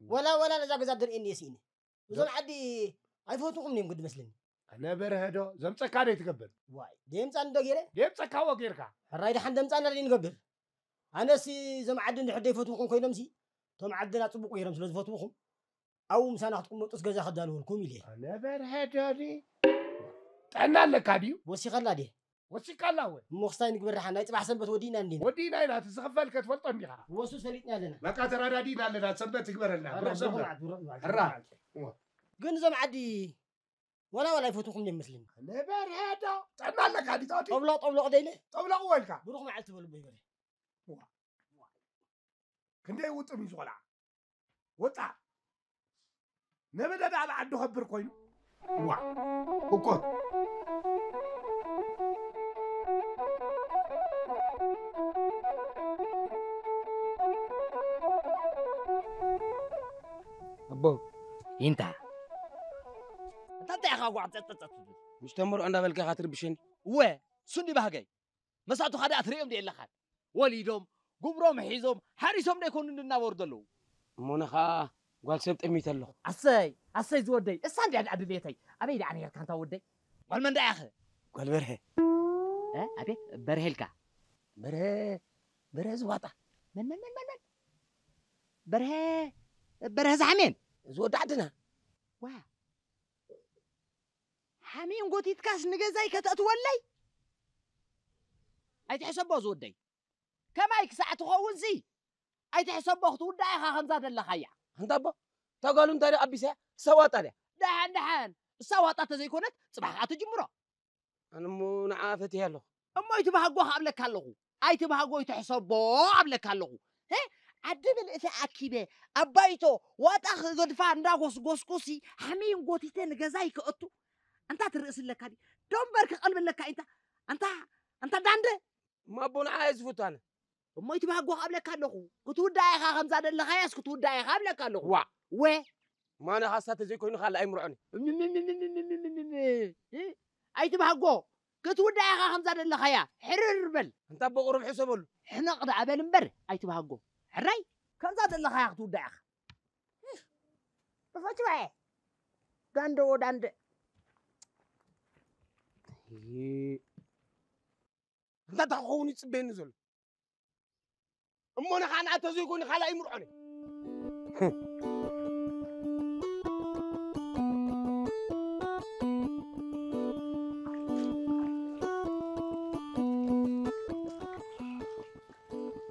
ወላ፣ ወላ ነዛ ገዛ ደርእየኒ እየ ስኢነ። እዞም ዓዲ ኣይፈትኹምን እዮም ግዲ መስለኒ። ኣነ በርሀ ዶ ዘምጸካ ደይ ትገብር? ዋይ፣ ደምጻኒ ዶ ገይረ? ደምጸካ ወ ጌርካ። ሕራይ ደሓን ደምጻና ደይ ንገብር? ኣነሲ እዞም ዓዲ እንድሕር ደይፈትውኹም ኮይኖምሲ፣ እቶም ዓድና ጽቡቕ ገይሮም ስለ ዝፈትውኹም፣ ኣብኡ ምሳና ክትቅመጡስ ገዛ ከዳልወልኩም ኢለ። ኣነ በርሀ ዶ ድየ? ጥዕና ኣለካ ድዩ? ወሲኸላ ድየ? ወሲካላ ወ? እሞ ክስታይ ንግበር ደሓን፣ ናይ ጽባሕ ሰንበት ወዲእና እንዲና። ወዲእና ኢና፣ እቲ ዝኽፈል ከትፈልጦ እንዲኻ። ወሱ ሰሊጥና ኣለና። በቃ ተረዳዲእና ኣለና፣ ሰንበት ትግበረልና። ኣረ፣ ብሩኽ ሰንበት። ብሩኽ መዓልቲ፣ ብሩኽ መዓልቲ፣ ሕራ። ብሩኽ መዓልቲ። ግን እዞም ዓዲ ወላ ወላ ኣይፈትኹም እዮም መስለኒ። ኣነ በርሀ ዶ? ጥዕና ኣለካ ድዩ? ጣውዲ? ጠብሎቕ፣ ጠብሎቕ ደይነ? ጠብሎቕ ወልካ? ብሩኽ መዓልቲ በሉ፣ በይበለ። ዋ። ክንደይ ውጥም እዩ ዝቆልዓ። ወጣ። ነበዳ ደኣ ኣብ ዓዱ ከብር ኮይኑ። ዋ። እኮ። ኣቦ። ይንታ። እንታይ ኢኻ ጓዕ ጸጥ ጸጥ ትብል? ምስ ተመርዖ እንዳበልካ ኢኻ ትርብሸኒ። እወ፣ እሱ እንዲ ባህገይ። መሳቱኻ ደኣ ትርእዮም ዶ የለኻን? ወሊዶም፣ ጉብሮም ሒዞም፣ ሓሪሶም ዶ ኣይኮኑን እናበሩ ዘለዉ? እሞ ንኻ ጓል ሰብ ጠሚተ ኣለኹ። ኣሰይ፣ ኣሰይ ዝወደይ፣ እሳ እንድያ ደኣ ድሌተይ። ኣበይ ደኣ ነይርካ እንታ ወደይ? ጓል መን ደኣ ኢኺ? ጓል በርሀ። እ? ኣቤት፣ በርሀ ኢልካ? በርሀ፣ በርሀ ዝዋጣ። መን፣ መን፣ መን፣ መን፣ መን? በርሀ፣ በርሀ ዝሓሜን? እዚ ወዲ ዓድና። ዋ። ሓሜን ጎቲትካስ ንገዛይ ከተእትወለይ? ኣይትሕሰቦ ዝወደይ። ከማይ ክሳዕ ትኸውንሲ ኣይትሕሰቦ፣ ክትውዳእ ኢኻ ከምዛ ዘለኻያ። ኣንታ ኣቦ፣ እታ ጓሉ እንታይ ደኣ ኣቢሳ እያ? እሳ ዋጣ ድያ? ደሓን ደሓን፣ እሳ ዋጣ ተዘይኮነት ጽባሕ ከኣ ትጅምሮ። ኣነ እሞ ንዓ ፈትየ ኣለኹ። እሞ ኣይትብሃጎ ከኣ እብለካ ኣለኹ። ኣይትብሃጎ ኣይትሕሰቦ እብለካ ኣለኹ። ሄ፣ ዓዲ ምልእቲ ኣኪበ፣ ኣብ ባይቶ ዋጣ ክገድፋ እንዳጎስጎስኩሲ ሓሜን ጎቲተ ንገዛይ ክእቱ። ኣንታ ትርእሲ ኣለካ ድዩ? ደንበር ክቐልብ ኣለካ ኢንታ። ኣንታ፣ ኣንታ ዳንደ። እሞ ኣቦ ንዓ እየ ዝፍቱ ኣነ። እሞ ኣይትብሃጎ ከኣ እብለካ ኣለኹ። ክትውዳእ ኢኻ ከምዛ ደለኻያስ ክትውዳእ ኢኻ እብለካ ኣለኹ። ዋ። ወ። ማነ ኻሳ ተዘይኮይኑ ካልእ ኣይምርዖን እዩ። ኣይትብሃጎ። ክትውዳእ ኢኻ ከምዛ ደለኻያ። ሕርር በል። እንታ ኣቦ ቁሩብ ሕሰበሉ። ሕነቕ ደኣ በል እምበር ኣይትብሃጎ። ሕራይ ከምዛ ደለኻያ ክትውዳእ ኢኻ። እፈትዋ እየ። ዳንደ ወዳንደ። እንታይ ክኸውን እዩ ዝጽበየኒ ዘሎ? እሞ ንኻ ንኣቶ ዘይኮይኑ ካልእ ኣይምርዖን እየ።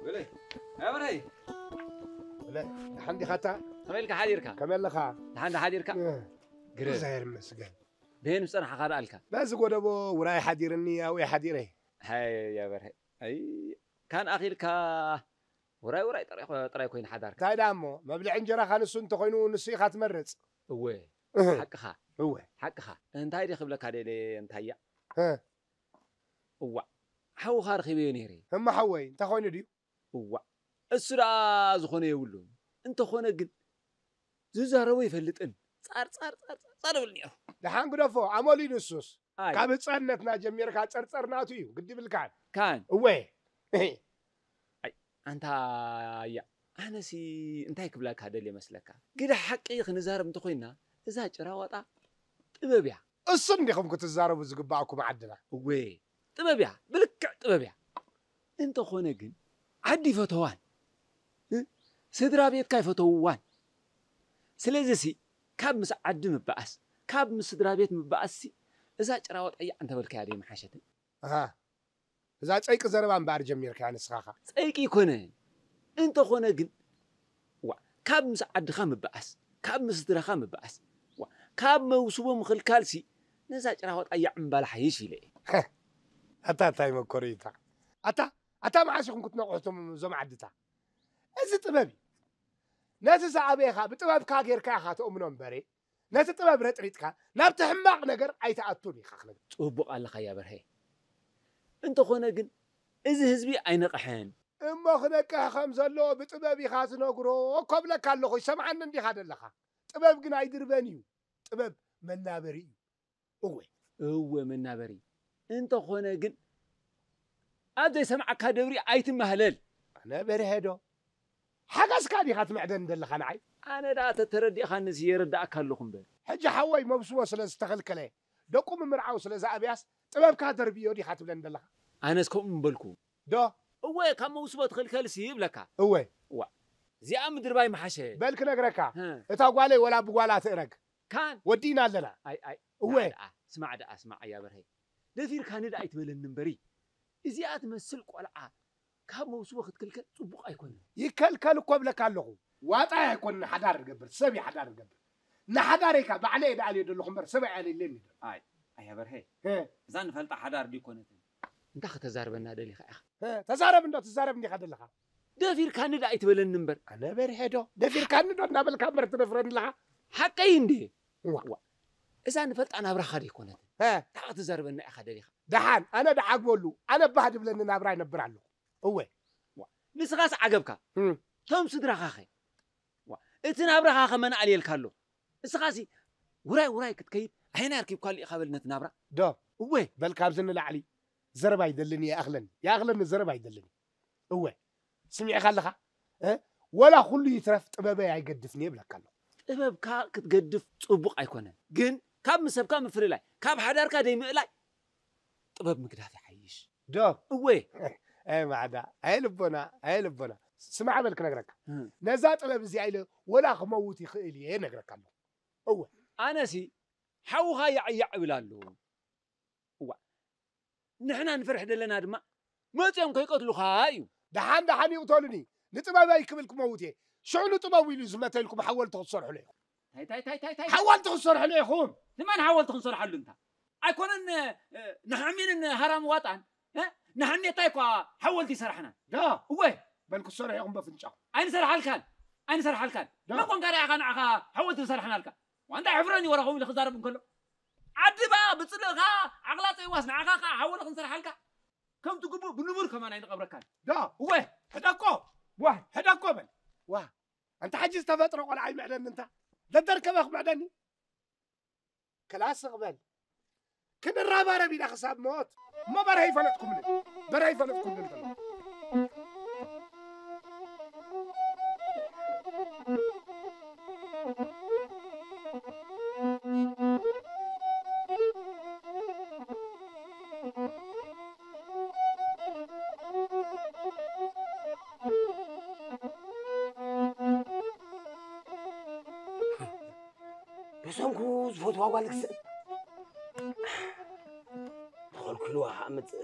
በለይ፣ ኣበረይ። በለ፣ ደሓን ዲኻ ኣታ? ከመይ ኢልካ ሓዲርካ? ከመይ ኣለኻ? ደሓን ዶ ሓዲርካ? እ፣ ግርም። እግዚኣብሔር ይመስገን። በየን ምስ ጸናሕኻ ደኣ ኣልካ? በዚ ጎደቦ ውራይ ሓዲርኒ፣ ኣብኡ እየ ሓዲረ። ሃይ፣ ያ በርሀ። ኣይ፣ ካን ኣኺልካ ውራይ ውራይ ጥራይ ኮ- ጥራይ ኮይኑ ሓዳርካ። እንታይ ደኣ እሞ፣ መብልዒ እንጀራኻ ንሱ እንተኾይኑ፣ ንሱ ኢኻ ትመርጽ። እወ፣ እህ፣ ሓቅኻ፣ እወ። ሓቅኻ። እንታይ ድየ ክብለካ ደልየ፣ እንታያ? እ። እዋእ፣ ሓውኻ ረኺበዮ ነይረ። እሞ ሓወይ፣ እንታይ ኮይኑ ድዩ? እዋእ፣ እሱ ደኣ ዝኾነ የብሉን። እንተኾነ ግን፣ ዝዛረቦ ይፈልጥን። ጻር፣ ጻር፣ ጻር፣ ጻር፣ ጻር ይብል ነይሩ። ደሓን ግደፎ፣ ኣመሉ እዩ ንሱስ። ኣይ። ካብ ህጻንነትና ጀሚርካ ጸርጸር ናቱ እዩ፣ ግዲ ይብልካን። ካን። እወ። ኣይ፣ ኣንታ ኣያ፣ ኣነሲ እንታይ ክብለካ ደልየ መስለካ? ግደ ሓቂ ክንዛረብ እንተኾይንና፣ እዛ ጭራ ዋጣ ጥበብ እያ። እሱ እንዲኹም ክትዛረቡ ዝግባኣኩም ዓድና። እወ፣ ጥበብ እያ፣ ብልክዕ ጥበብ እያ። እንተኾነ ግን፣ ዓዲ ይፈተዋን፣ እ? ስድራ ቤትካ ይፈተውዋን። ስለዚሲ፣ ካብ ምስ ዓዲ ምበኣስ፣ ካብ ምስ ስድራ ቤት ምበኣስሲ፣ እዛ ጭራ ዋጣ እያ እንተበልካያ ደይ ምሓሸትን? ኣሃ። እዛ ጸይቂ ዘረባ እምበኣር ጀሚርካያ ንስኻኻ። ጸይቂ ኣይኮነን። እንተኾነ ግን፣ ዋ፣ ካብ ምስ ዓድኻ ምበኣስ፣ ካብ ምስ ስድራኻ ምበኣስ፣ ዋ፣ ካብ መውስቦ ምኽልካልሲ፣ ነዛ ጭራ ዋጣ እያ እምባል ሓይሽ ኢለ እየ። ኣታ እንታይ መኮሪታ። ኣታ፣ ኣታ መዓስ ኢኹም ክትነቕሑ እቶም፣ እዞም ዓድታ? እዚ ጥበብ እዩ። ነቲ ዝኣበየኻ ብጥበብካ ጌርካ ኢኻ ተእምኖ እምበሬ፣ ነቲ ጥበብ ረጥሪጥካ ናብቲ ሕማቕ ነገር ኣይትኣቱን ኢኻ ክነግር። ጽቡቕ ኣለኻ እያ በርሀ። እንተኾነ ግን፣ እዚ ህዝቢ ኣይነቕሐን። እሞ ክነቅሕ ከም ዘለዎ ብጥበብ ኢኻ ትነግሮ እኮ እብለካ ኣለኹ፣ ይሰምዓኒ እንዲኻ ደለኻ። ጥበብ ግን ኣይድርበን እዩ። ጥበብ መናበሪ እዩ። እወ። እወ፣ መናበሪ። እንተኾነ ግን፣ ኣብ ዘይሰምዓካ ደብሪ ኣይትማህለል። ኣነ በርሀ ዶ? ሓገዝካ ዲኻ ትምዕደኒ ዘለኻ ንዓይ? ኣነ ደኣ ተተረዲእኻንስ የረዳእካ ኣለኹ እምበር። ሕጂ ሓወይ መብስቦ ስለ ዝተኸልከለ፣ ደቁ ምምርዓው ስለ ዝኣብያስ፣ ጥበብካ ደርብዮ ዲኻ ትብለኒ ዘለኻ? ኣነስ ከምኡ ምበልኩ። ዶ? እወ፣ ካብ መውስቦ ትኽልከልሲ ይብለካ። እወ። ዋ፣ እዚኣ ምድርባይ ምሓሸ። በል ክነግረካ፣ ህ። እታ ጓለይ ወላ ብጓላ ትእረግ። ካን። ወዲእና ኣለና። ኣይ፣ ኣይ፣ እወ። ስማዕ ደኣ፣ ስማዕ ደኣ፣ ስማዕ እያ በርሀይ። ደፊርካኒ ደኣ ኣይትበለኒ እምበሪ። እዚኣ ትመስል ቆልዓ ካብ መውስቦ ክትክልከል ጽቡቕ ኣይኮነን። ይከልከል እኮ እብለካ ኣለኹ። ዋጣ ኣይኮንን ሓዳር ዝገብር፣ ሰብ እዩ ሓዳር ዝገብር። ንሓዳረይ ከኣ ባዕለይ እየ ደኣልዮ ዘለኹ እምበር ሰብ ኣይኣልየለይን እዩ። ኣይ፣ ኣያ በርሀ፣ እ። እዛ ንፈልጣ ሓዳር ድይኮነትን። እንታይ ከተዛርበና ደሊኻ ኢኻ? እ፣ ተዛረብ እንዶ ትዛረብ እንዲኻ ደለኻ። ደፊርካኒ ደኣ ኣይትበለኒ እምበር። ኣነ በርሀ ዶ? ደፊርካኒ ዶ እናበልካ እምበር ትደፍረኒ ኣለኻ? ሓቀይ እንዴ? እዋ። እዋ። እዛ ንፈልጣ ናብራኻ ደይኮነትን። እ። እንታይ ክትዛርበና ኢኻ ደሊኻ? ደሓን፣ ኣነ ደዓግበሉ፣ ኣነ ባህ ድብለኒ ናብራ ይነብር ኣለኹ። እወ። ዋ፣ ንስኻስ ዓገብካ። እም። ቶም ስድራኻኸ? ዋ፣ እቲ ናብራኻኸ መን ኣልየልካ ኣሎ? እስኻሲ ውራይ ውራይ ክትከይድ ኣየናይ ኣርኪብካሉ ኢኻ በል ነቲ ናብራ? ዶ? እወ። በል ካብዚ ንላዕሊ ዘረባ ይደልን ይኣኽለኒ። ይኣኽለኒ ዘረባ ይደልን። እወ። ስሚዕካ ኣለኻ? እ? ወላ ኩሉ ይትረፍ ጥበበይ ኣይገድፍን እየ እብለካ ኣለኹ። ጥበብካ ክትገድፍ ጽቡቕ ኣይኮነን። ግን ካብ ምስ ሰብካ ምፍልላይ፣ ካብ ሓዳርካ ደይምእላይ ጥበብ ምግዳፍ ይሓይሽ። ዶ? እወ። ኣይ ማዕዳ፣ ኣይ ልቦና፣ ኣይ ልቦና። ስማዕ በል ክነግረካ። እ። ነዛ ጥበብ እዚኣ ኢለ ወላ ክመውት ይኽእል እየ ነግረካ ኣለኹ። እወ። ኣነሲ ሓውኻ ያዕ ያዕ እብል ኣለኹ። እዋ። ንሕና ንፈርሕ ዘለና ድማ መጺኦም ከይቀትሉኻ እዩ። ደሓን ደሓን ይቕተሉኒ። ንጥበበይ ክብል ክመውት እየ። ሽዑ ንጥበቡ ኢሉ ዝመተልኩም ሓወልቲ ክትሰርሑሉ ኢኹም። ታይ፣ ታይ፣ ታይ፣ ታይ፣ ታይ? ሓወልቲ ክትሰርሑሉ ኢኹም። ንመን ሓወልቲ ክንሰርሓሉ እንታ? ኣይኮነን፣ እ፣ ንሓሚንን ሃራም ዋጣን፣ እ፣ ንሓሜታይ እኳ ሓወልቲ ይሰርሓና። ዶ? እወ። በል ክትሰርሑ ኢኹም በፍንጫኹም። ኣይንሰርሓልካን። ኣይንሰርሓልካን። ዶ? መን ኮንካ ደኣ ኢኻ ንዓኻ ሓወልቲ ንሰርሓናልካ? ዋንታ ሕፍረኒ ወረ ከምኡ ኢሉ ክዛረብ እንከሎ። ዓዲ በኣ ብጽልእኻ ዓቕላ ጸይዋስ ንዓኻ ከኣ ሓወልቲ ክንሰርሓልካ። ከምቲ ግቡእ ብንቡር ከማን ኣይንቐብረካን። ዶ? እወ። ሕደቆ። ዋ። ሕደቆ በል። ዋ። ኣንታ ሕጂ ዝተፈጥረ ቆልዓ ይምዕደኒ እንታ። ደደርከበ ክምዕደኒ። ክላስ በል። ክንረባረብ ኢና ክሳብ ሞት። እሞ በርሀ ይፈለጥኩምኒ። በርሀ ይፈለጥኩምኒ እንተሎ። ብሰንኩ ዝፈትዋ ጓል ክስእ ተኸልኪልዋ ከዓ ምፅእ።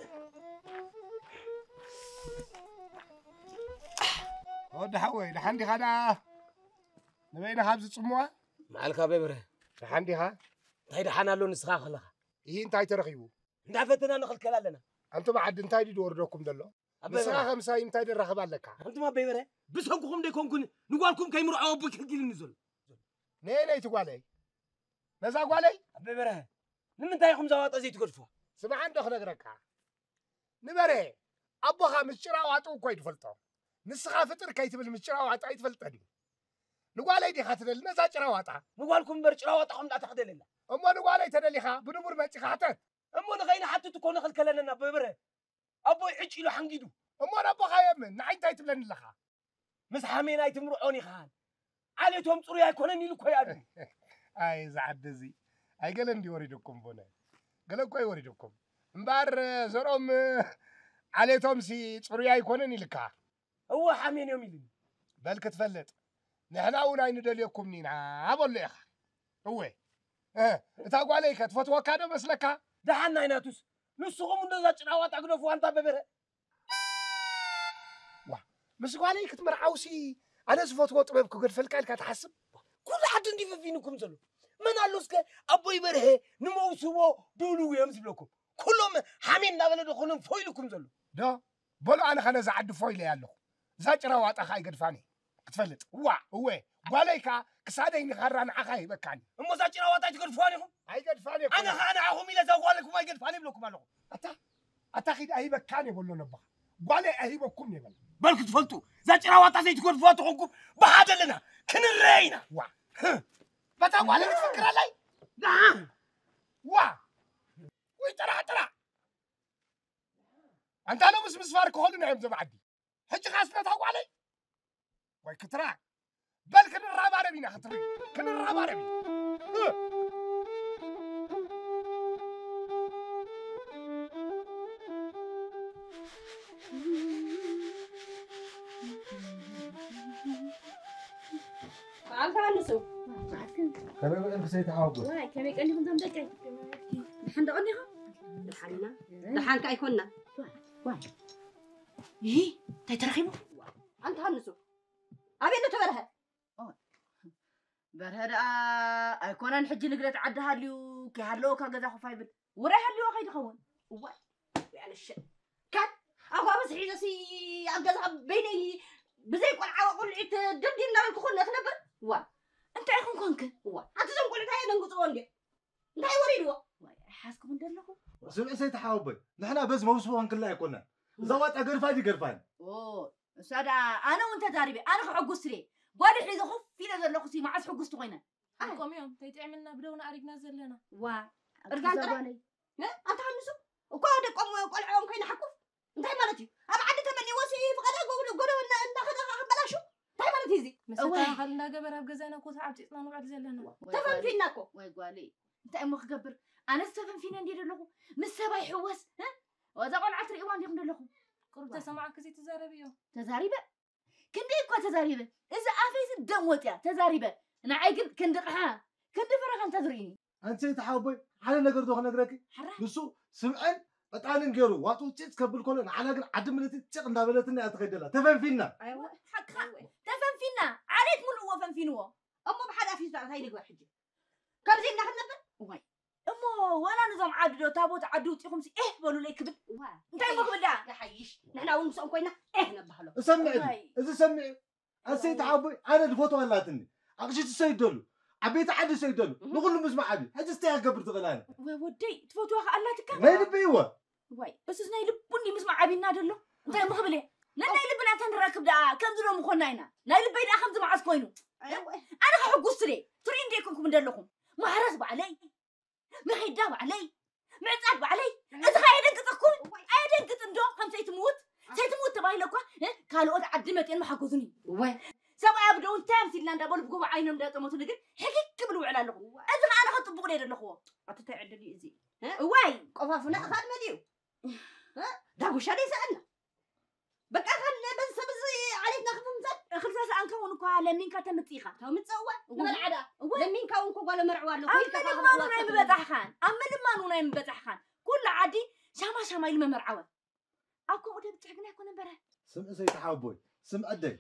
ወዲ ሓወይ፣ ደሓን ዲኻ ደኣ? ንበይንኻ ኣብዚ ጽምዋ? መዓልካ በይብረ። ደሓን ዲኻ? እንታይ ደሓን ኣሎ ንስኻ ከለኻ? ይህ እንታይ ተረኺቡ? እንዳፈተና ንኽልከል ኣለና። ኣንቱም ዓዲ እንታይ ድዩ ዝወርደኩም ዘሎ? ኣበይ ንስኻ በርሀ? ከም ሳይ እንታይ ደራኽብ ኣለካ? ኣንቱም ኣበይ በርሀ? ብሰንኩኹም ደይኮንኩን ንጓልኩም ከይምርዖ ኣቦይ ከልኪልኒ ዘሎ። ነየነይቲ ጓለይ? ነዛ ጓለይ? ኣበይ በርሀ? ንምንታይ ኢኹም ዛዋጣ ዘይትገድፉዋ? ስምዓ እንዶ ክነግረካ። ንበርሀ፣ ኣቦኻ ምስ ጭራ ዋጡ እኮ እዩ ዝፈልጦ። ንስኻ ፍጥር ከይትብል ምስ ጭራ ዋጡ ኣይትፈልጠን እዩ። ንጓለይ ዲኻ ትደሊ ነዛ ጭራ ዋጣ? ንጓልኩም እምበር ጭራ ዋጣኹም ዳኣ ተኽደለላ። እሞ ንጓለይ ተደሊኻ ብንቡር መጺኻ ሕተት። እሞ ንኸይንሓትት እኮ ንኽልከለና ኣቦይ በርሀ። ኣቦይ ዕጭ ኢሉ ሓንጊዱ። እሞ ነቦኻ የምን፣ ንዓይ እንታይ ትብለኒ ኣለኻ? ምስ ሓሜን ኣይትምርዖን ኢኻን። ዓሌቶም ጽሩይ ኣይኮነን ኢሉ እኮ ይኣሉ። ኣይ፣ እዚ ዓዲ እዚ። ኣይ፣ ገለ እንዲ ወሪዱኩም፣ ቦነ። ገለ እኮ ይወሪዱኩም። እምበኣር፣ ዘርኦም፣ ዓሌቶም ሲ ጽሩይ ኣይኮነን ኢልካ። እወ፣ ሓሜን እዮም ኢሉኒ። በል ክትፈልጥ። ንሕና እውን ኣይንደልየኩምን ኢና፣ በሎ ኢኻ። እወ። እ፣ እታ ጓለይ ከ ትፈትወካ ዶ መስለካ? ደሓን ናይ ናቱስ። ንስኹም እንዶ እዛ ጭራ ዋጣ ግደፉዋ ኣንታ በበረ። ዋ፣ ምስ ጓለይ ክትምርዓውሲ ኣነ ዝፈትዎ ጥበብ ክገድፈልካ ኢልካ ትሓስብ? ኩሉ ዓዲ እንዲ ፈፊንኩም ዘሎ። መን ኣሎ እስከ ኣቦይ በርሀ ንመውስቦ ድልው እዮም ዝብለኩም? ኩሎም ሓሜን እናበለ ዶ ኮኖም ፎ ኢልኩም ዘሎ? ዶ? በሉ ኣነ ኸ ነዛ ዓዲ ፎ ኢለያ ኣለኹ። እዛ ጭራ ዋጣ ኸኣ ኣይገድፋን እየ። ክትፈልጥ። ዋ፣ እወ፣ ጓለይ ከኣ ክሳደይ ንኻራ ንዓኻ ኣይህበካን። እሞ እዛ ጭራ ዋጣ ኣይትገድፍዋን ኢኹም? ኣይገድፋን እየ ኣነ ኩሉ። ኸኣ ንዓኹም ኢለ እዛ ጓለይኩም ኣይገድፋን ይብለኩም ኣለኹ። ኣታ፣ ኣታ ኺድ ኣይህበካን እየ በሎ ነቦኻ። ጓለይ ኣይህበኩም እየ በሎ። በል ክትፈልጡ፣ እዛ ጭራ ዋጣ ዘይትገድፍዋ ተኾንኩም ብሓደ ኣለና፣ ክንረአ ኢና። ዋ፣ በታ ጓለይ ክትፍክር ኣላይ? ደሓን። ዋ፣ ወይ ጥራሕ ጥራሕ። ኣንታ ሎምስ ምስ ፋር ክኾኑ እዮም እዞም ዓዲ። ሕጂ ኻስ ነታ ጓለይ? ወይ ክትራ። በል ክንራባረብ ኢና ክትሪ። ክንራባረብ ኢና። እ። በዓልካ ኣንሱ። ከመይ ውዕልኪ ሰይቲ ሓወቦይ? ዋይ፣ ከመይ ቀኒኹም እዞም ደቀይ? ደሓን ዶ ቀኒኹም? ደሓን ኢና። ደሓን ከ ኣይኮንና። ዋይ፣ ዋይ። ይሂ፣ እንታይ ተረኺቡ? ኣንታ ሃንሱ፣ ኣበይ ኣሎ ተበርሀ? ኦ፣ በርሀ ደኣ ኣይኮነን ሕጂ ንግደት ዓዲ ሃልዩ፣ ከይሃለወካ ገዛ ኮፍ ኣይብል። ውራይ ሃልዩዎ ከይድኸውን። እዋይ፣ ያለሸ። ካን፣ ኣጓበስ ሒዘሲ ኣብ ገዛ በይነይ ብዘይ ቆልዓ ቆልዒት ድልድል እናበልኩ ኮን ክነብር? ዋ፣ እንታይ ኢኹም ኮንክ? ዋ፣ ኣቲ እዞም ቆልዑት ኣየደንግጽዎ እንድዮ? እንታይ ወሪድዎ? ዋይ፣ ኣይሓዝኩምን ዘለኹ። ስምዒ ሰይቲ ሓወቦይ፣ ንሕና በዚ መውስቦ ክንክላ ኣይኮናን። እዛ ዋጣ ገርፋ ድዩ ገርፋን? ኦ፣ እሳ ደኣ ኣነ እውን ተዛሪበ፣ ኣነ ክሕጉስ ስለ ጓል ሒዘ ኮፍ ኢለ ዘለኹ ሲ መዓስ ሕጉስቲ ኮይነ? ኣይ። ደቆም እዮም፣ ተይጥዕምና ብደውና ኣሪግና ዘለና። ዋ፣ ኣቲ እርጋን እዛ ጥራይ? ጓለይ። ነ? ኣታ ሃንሱ፣ እኳ ደቆም ቆልዕኦም ከይንሓቁፍ? እንታይ ማለት እዩ? ኣብ ዓዲ ተመንይዎ ሲ ፍቐዳ ጎብሎ-፣ ጎደቦ እና-፣ እናኸደ ከኣ ክበላሹ? እንታይ ማለት እዩ እዚ? መሰታ እወ። ኣኻል እንዳገበር ኣብ ገዛና ኮታ ዓብጢጥና ንውዕል ዘለና። ወይ ተፈንፊና ጓለይ፣ እኮ። ወይ ጓለይ። እንታይ እሞ ክገብር? ኣነስ ተፈንፊነ እንድየ ዘለኹ። ምስ ሰብ ኣይሕወስ፣ እ? ወዛ ቆልዓ ትርእይዋ እንዲኹም ዘለኹም። ቁሩብ ተሰማዕኪ ዘይትዛረብዮ። ተዛሪበ? ክንደይ እኳ ተዛሪበ። እዚ ኣፈይሲ ደም ወፅያ፣ ተዛሪበ። ንዓይ ግን ክንዲ ቕሓ፣ ክንዲ ፍረ ከም ተዝርእኒ። ኣንቲ ሰይቲ ሓወቦይ፣ ሓደ ነገር ዶ ክነግረኪ? ሓራ። ንሱ ስምዐን ዕጣንን ገይሩ ዋጡ ጭጭ ከብል ከሎ፣ ንዓና ግን ዓዲ ምልእቲ ጭቕ እንዳበለትና እያ ትኸይድ ዘላ። ተፈንፊና። ኣይወ፣ ሓቅኻ። ኣይወ። ተፈንፊና። ዓሌት ሙሉእዎ ፈንፊንዎ። እሞ ብሓደ ኣፍ እዩ ዝዛረብ፣ እንታይ ንግበር ሕጂ? ከምዚ ኢልና ክንነብር? እዋይ። እሞ ዋላ ነዞም ዓዲ ዶ፣ ታቦት ዓዲ ውጢኹምሲ ኤህ በሉለይ ክብል? እዋ። እንታይ እሞ ክብል ደኣ? ይሓይሽ። ንሕና እውን ምስኦም ኮይና ኤህ ነባህሎ። እሰምዕ ድዩ? እዋይ። እዚ ሰምዕ። ኣሰይቲ ሓቦይ፣ ኣነ ዝፈትዋ ኣላትኒ። ኣቕሽቲ ሰይደሉ፣ ዓበይቲ ዓዲ ሰይደሉ፣ እህ። ንኹሉ ምስማዕ ኣብዩ። ሕጂ እንታይ ክገብር ትኽእል ኣነ? ወ-፣ ወደይ፣ ትፈትዋ ከኣ ኣላትካ? ናይ ልበይ እወ። ዋይ፣ እሱስ ናይ ልቡ እንዲ ምስማዕ ኣብዩና ደሎ። እንታይ እሞ ክብል እየ? ነናይ ልብና እንተ ንረክብ ደኣ ከምዚ ዶ ምኾንና ኢና? ናይ ልበይ ደኣ ከምዚ መዓስ ኮይኑ? ኣነ ከሕጉስ ስለ ትሪኡ እንደ ኣይኮንኩም እንደለኹም። ማሕረስ ባዕለይ፣ ምኺዳ ባዕለይ፣ ምዕጻድ ባዕለይ። እዚ ኸ ኣየደንግጸኩም? እዋይ። ኣየደንግጽን ዶ? ከም ሰይትምውት፣ ሰይትምውት ተባሂለ እኳ፣ እ፣ ካልኦት ዓዲ መጺኦም ምሓገዙኒ። እዋይ። ሰብኣይ ኣብ ደው እንታይ ኣምሲልና እንዳበሉ ብጎቦ ዓይኖም እንዳጠመቱኒ ግን ሕክክ ክብል ውዕል ኣለኹ። እዋይ። እዚ ኸኣ ኣነ ኸጽቡቕ ደይ ዘለኽዎ። ኣቲ እንታይ ዕድል እዩ እዚ? እ? እዋይ። ቆፋፉና ኸ መሊኡ። እ? ዳጉሻ ደይ ሰኣና። በቃ፣ ከም በዚ ሰብ እዚ ዓሌትና ክፍምሰል። እኽሊ ሰኣንካ እውን እኳ ለሚንካ ተምጽእ ኢኻ። ተምጽእ እወ፣ እወ። ንበልዓ ደኣ። እወ። ለሚንካ እውን እኮ ጓለ መርዕዋ ኣሎ። ኣብ ኮይንካ ምልማኑ ከኣ ናይ ምበጻሕኻን፣ ኣብ ምልማኑ ናይ ምበጻሕኻን። ኩሉ ዓዲ ሻማ ሻማ ኢሉ መመርዓወ። ኣብ ከምኡ ደብጽሕ ግን ኣይኮነን በረ። ስምዒ ሰይቲ ሓወቦይ፣ ስምዒ ኣደይ።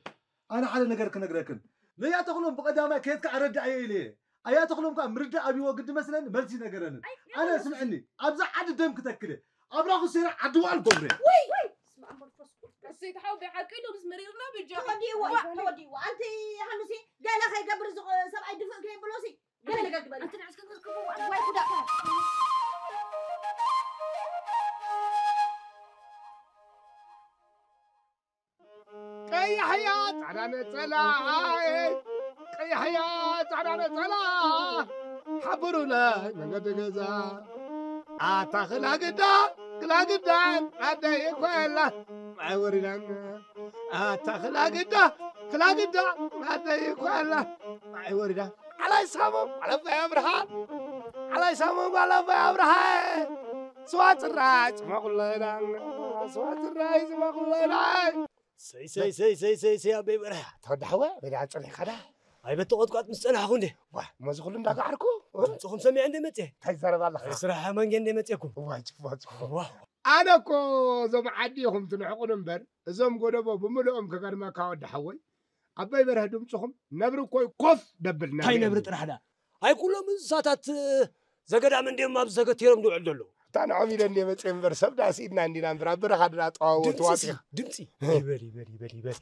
ኣነ ሓደ ነገር ክነግረክን። ነያ ተኽሎም ብቐዳማይ ከየትካ ኣረዳእዮ ኢለ እየ። ኣያ ተኽሎም ከኣ ምርዳእ ኣብይዎ ግዲ መስለኒ፣ መልሲ ነገረንን። ኣይ፣ ኣነ ኣይኮነን። ስምዕኒ፣ ኣብዛ ዓዲ ደም ክተክል እየ። ኣብራኹ ሴራ ዓዲ ዋል ጎብረ። ወይ! ወይ! ስመ ኣብ መንፈስ ቅዱስ። እሰይ፣ ተሓው ብሓቂ ኢሉ ምስ መሪርና ብጃ። ተወዲእዎ እዩ፣ ተወዲእዎ። ኣንቲ ሃኑሲ ገለ ከይገብር እዚ ሰብኣይ ድፍእ ከየብሎሲ ገለ ነገር ግበሪ። ኣንቲ ንዕስ ክትብል ክብዋ። ወይ ጉዳ። ቀያሕያ ጻዕዳ ነጸላ ቀያሕያ ጻዕዳ ነጸላ ሓብሩለ መንገዲ ገዛ ኣታ ክላግዳ ክላግዳ ኣደይ ኮላ ማይ ወሪዳን ኣታ ክላግዳ ክላግዳ ኣደይ ኮላ ማይ ወሪዳ ዓላይ ሳሞም ዓለባይ ኣብርሃ ዓላይ ሳሞም ዓለባይ ኣብርሃ ስዋ ጽራይ ጽማቑለና ስዋ ጽራይ ጽማቑለና ሰይ ሰይ ሰይ ሰይ ሰይ ሰይ ኣበይ በርሀ ተወዳሕወ በዳ ጽሪኻ ዳ ኣይበት ተቆጥቋጥ ምስ ጸናሕኩ እንዴ ዋ እሞ እዚ ኩሉ እንዳጋዕርኩ ድምፅኹም ሰሚዐ እንደ መፅየ እንታይ ትዛረብ ኣለኻ ስራሕ መንገ እንደ መፅየኩም ዋይ ጽፎ ጽፎ ዋው ኣነ እኮ እዞም ዓዲ ኢኹም ትንዕቑን እምበር እዞም ጎደቦ ብምልኦም ክገርመካ ወዲ ሓወይ ኣበይ በርሀ ድምፅኹም ነብሪ እኮ እዩ ኮፍ ደብል እንታይ ነብሪ ነብሪ ጥራሕ ዳ ኣይ ኩሎም እንስሳታት ዘገዳም እንዲዮም ኣብዚ ተገቲሮም ዝውዕል ዘለዉ እታ ንዖም ኢለ እንድየ መፅየ እምበር ሰብ ዳስ ኢድና እንዲና እምበር ኣብ በረኻ ድና ጠዋወት ድምፂ ዋፂ ሲ- ድምፂ ይበል ይበል ይበል ይበል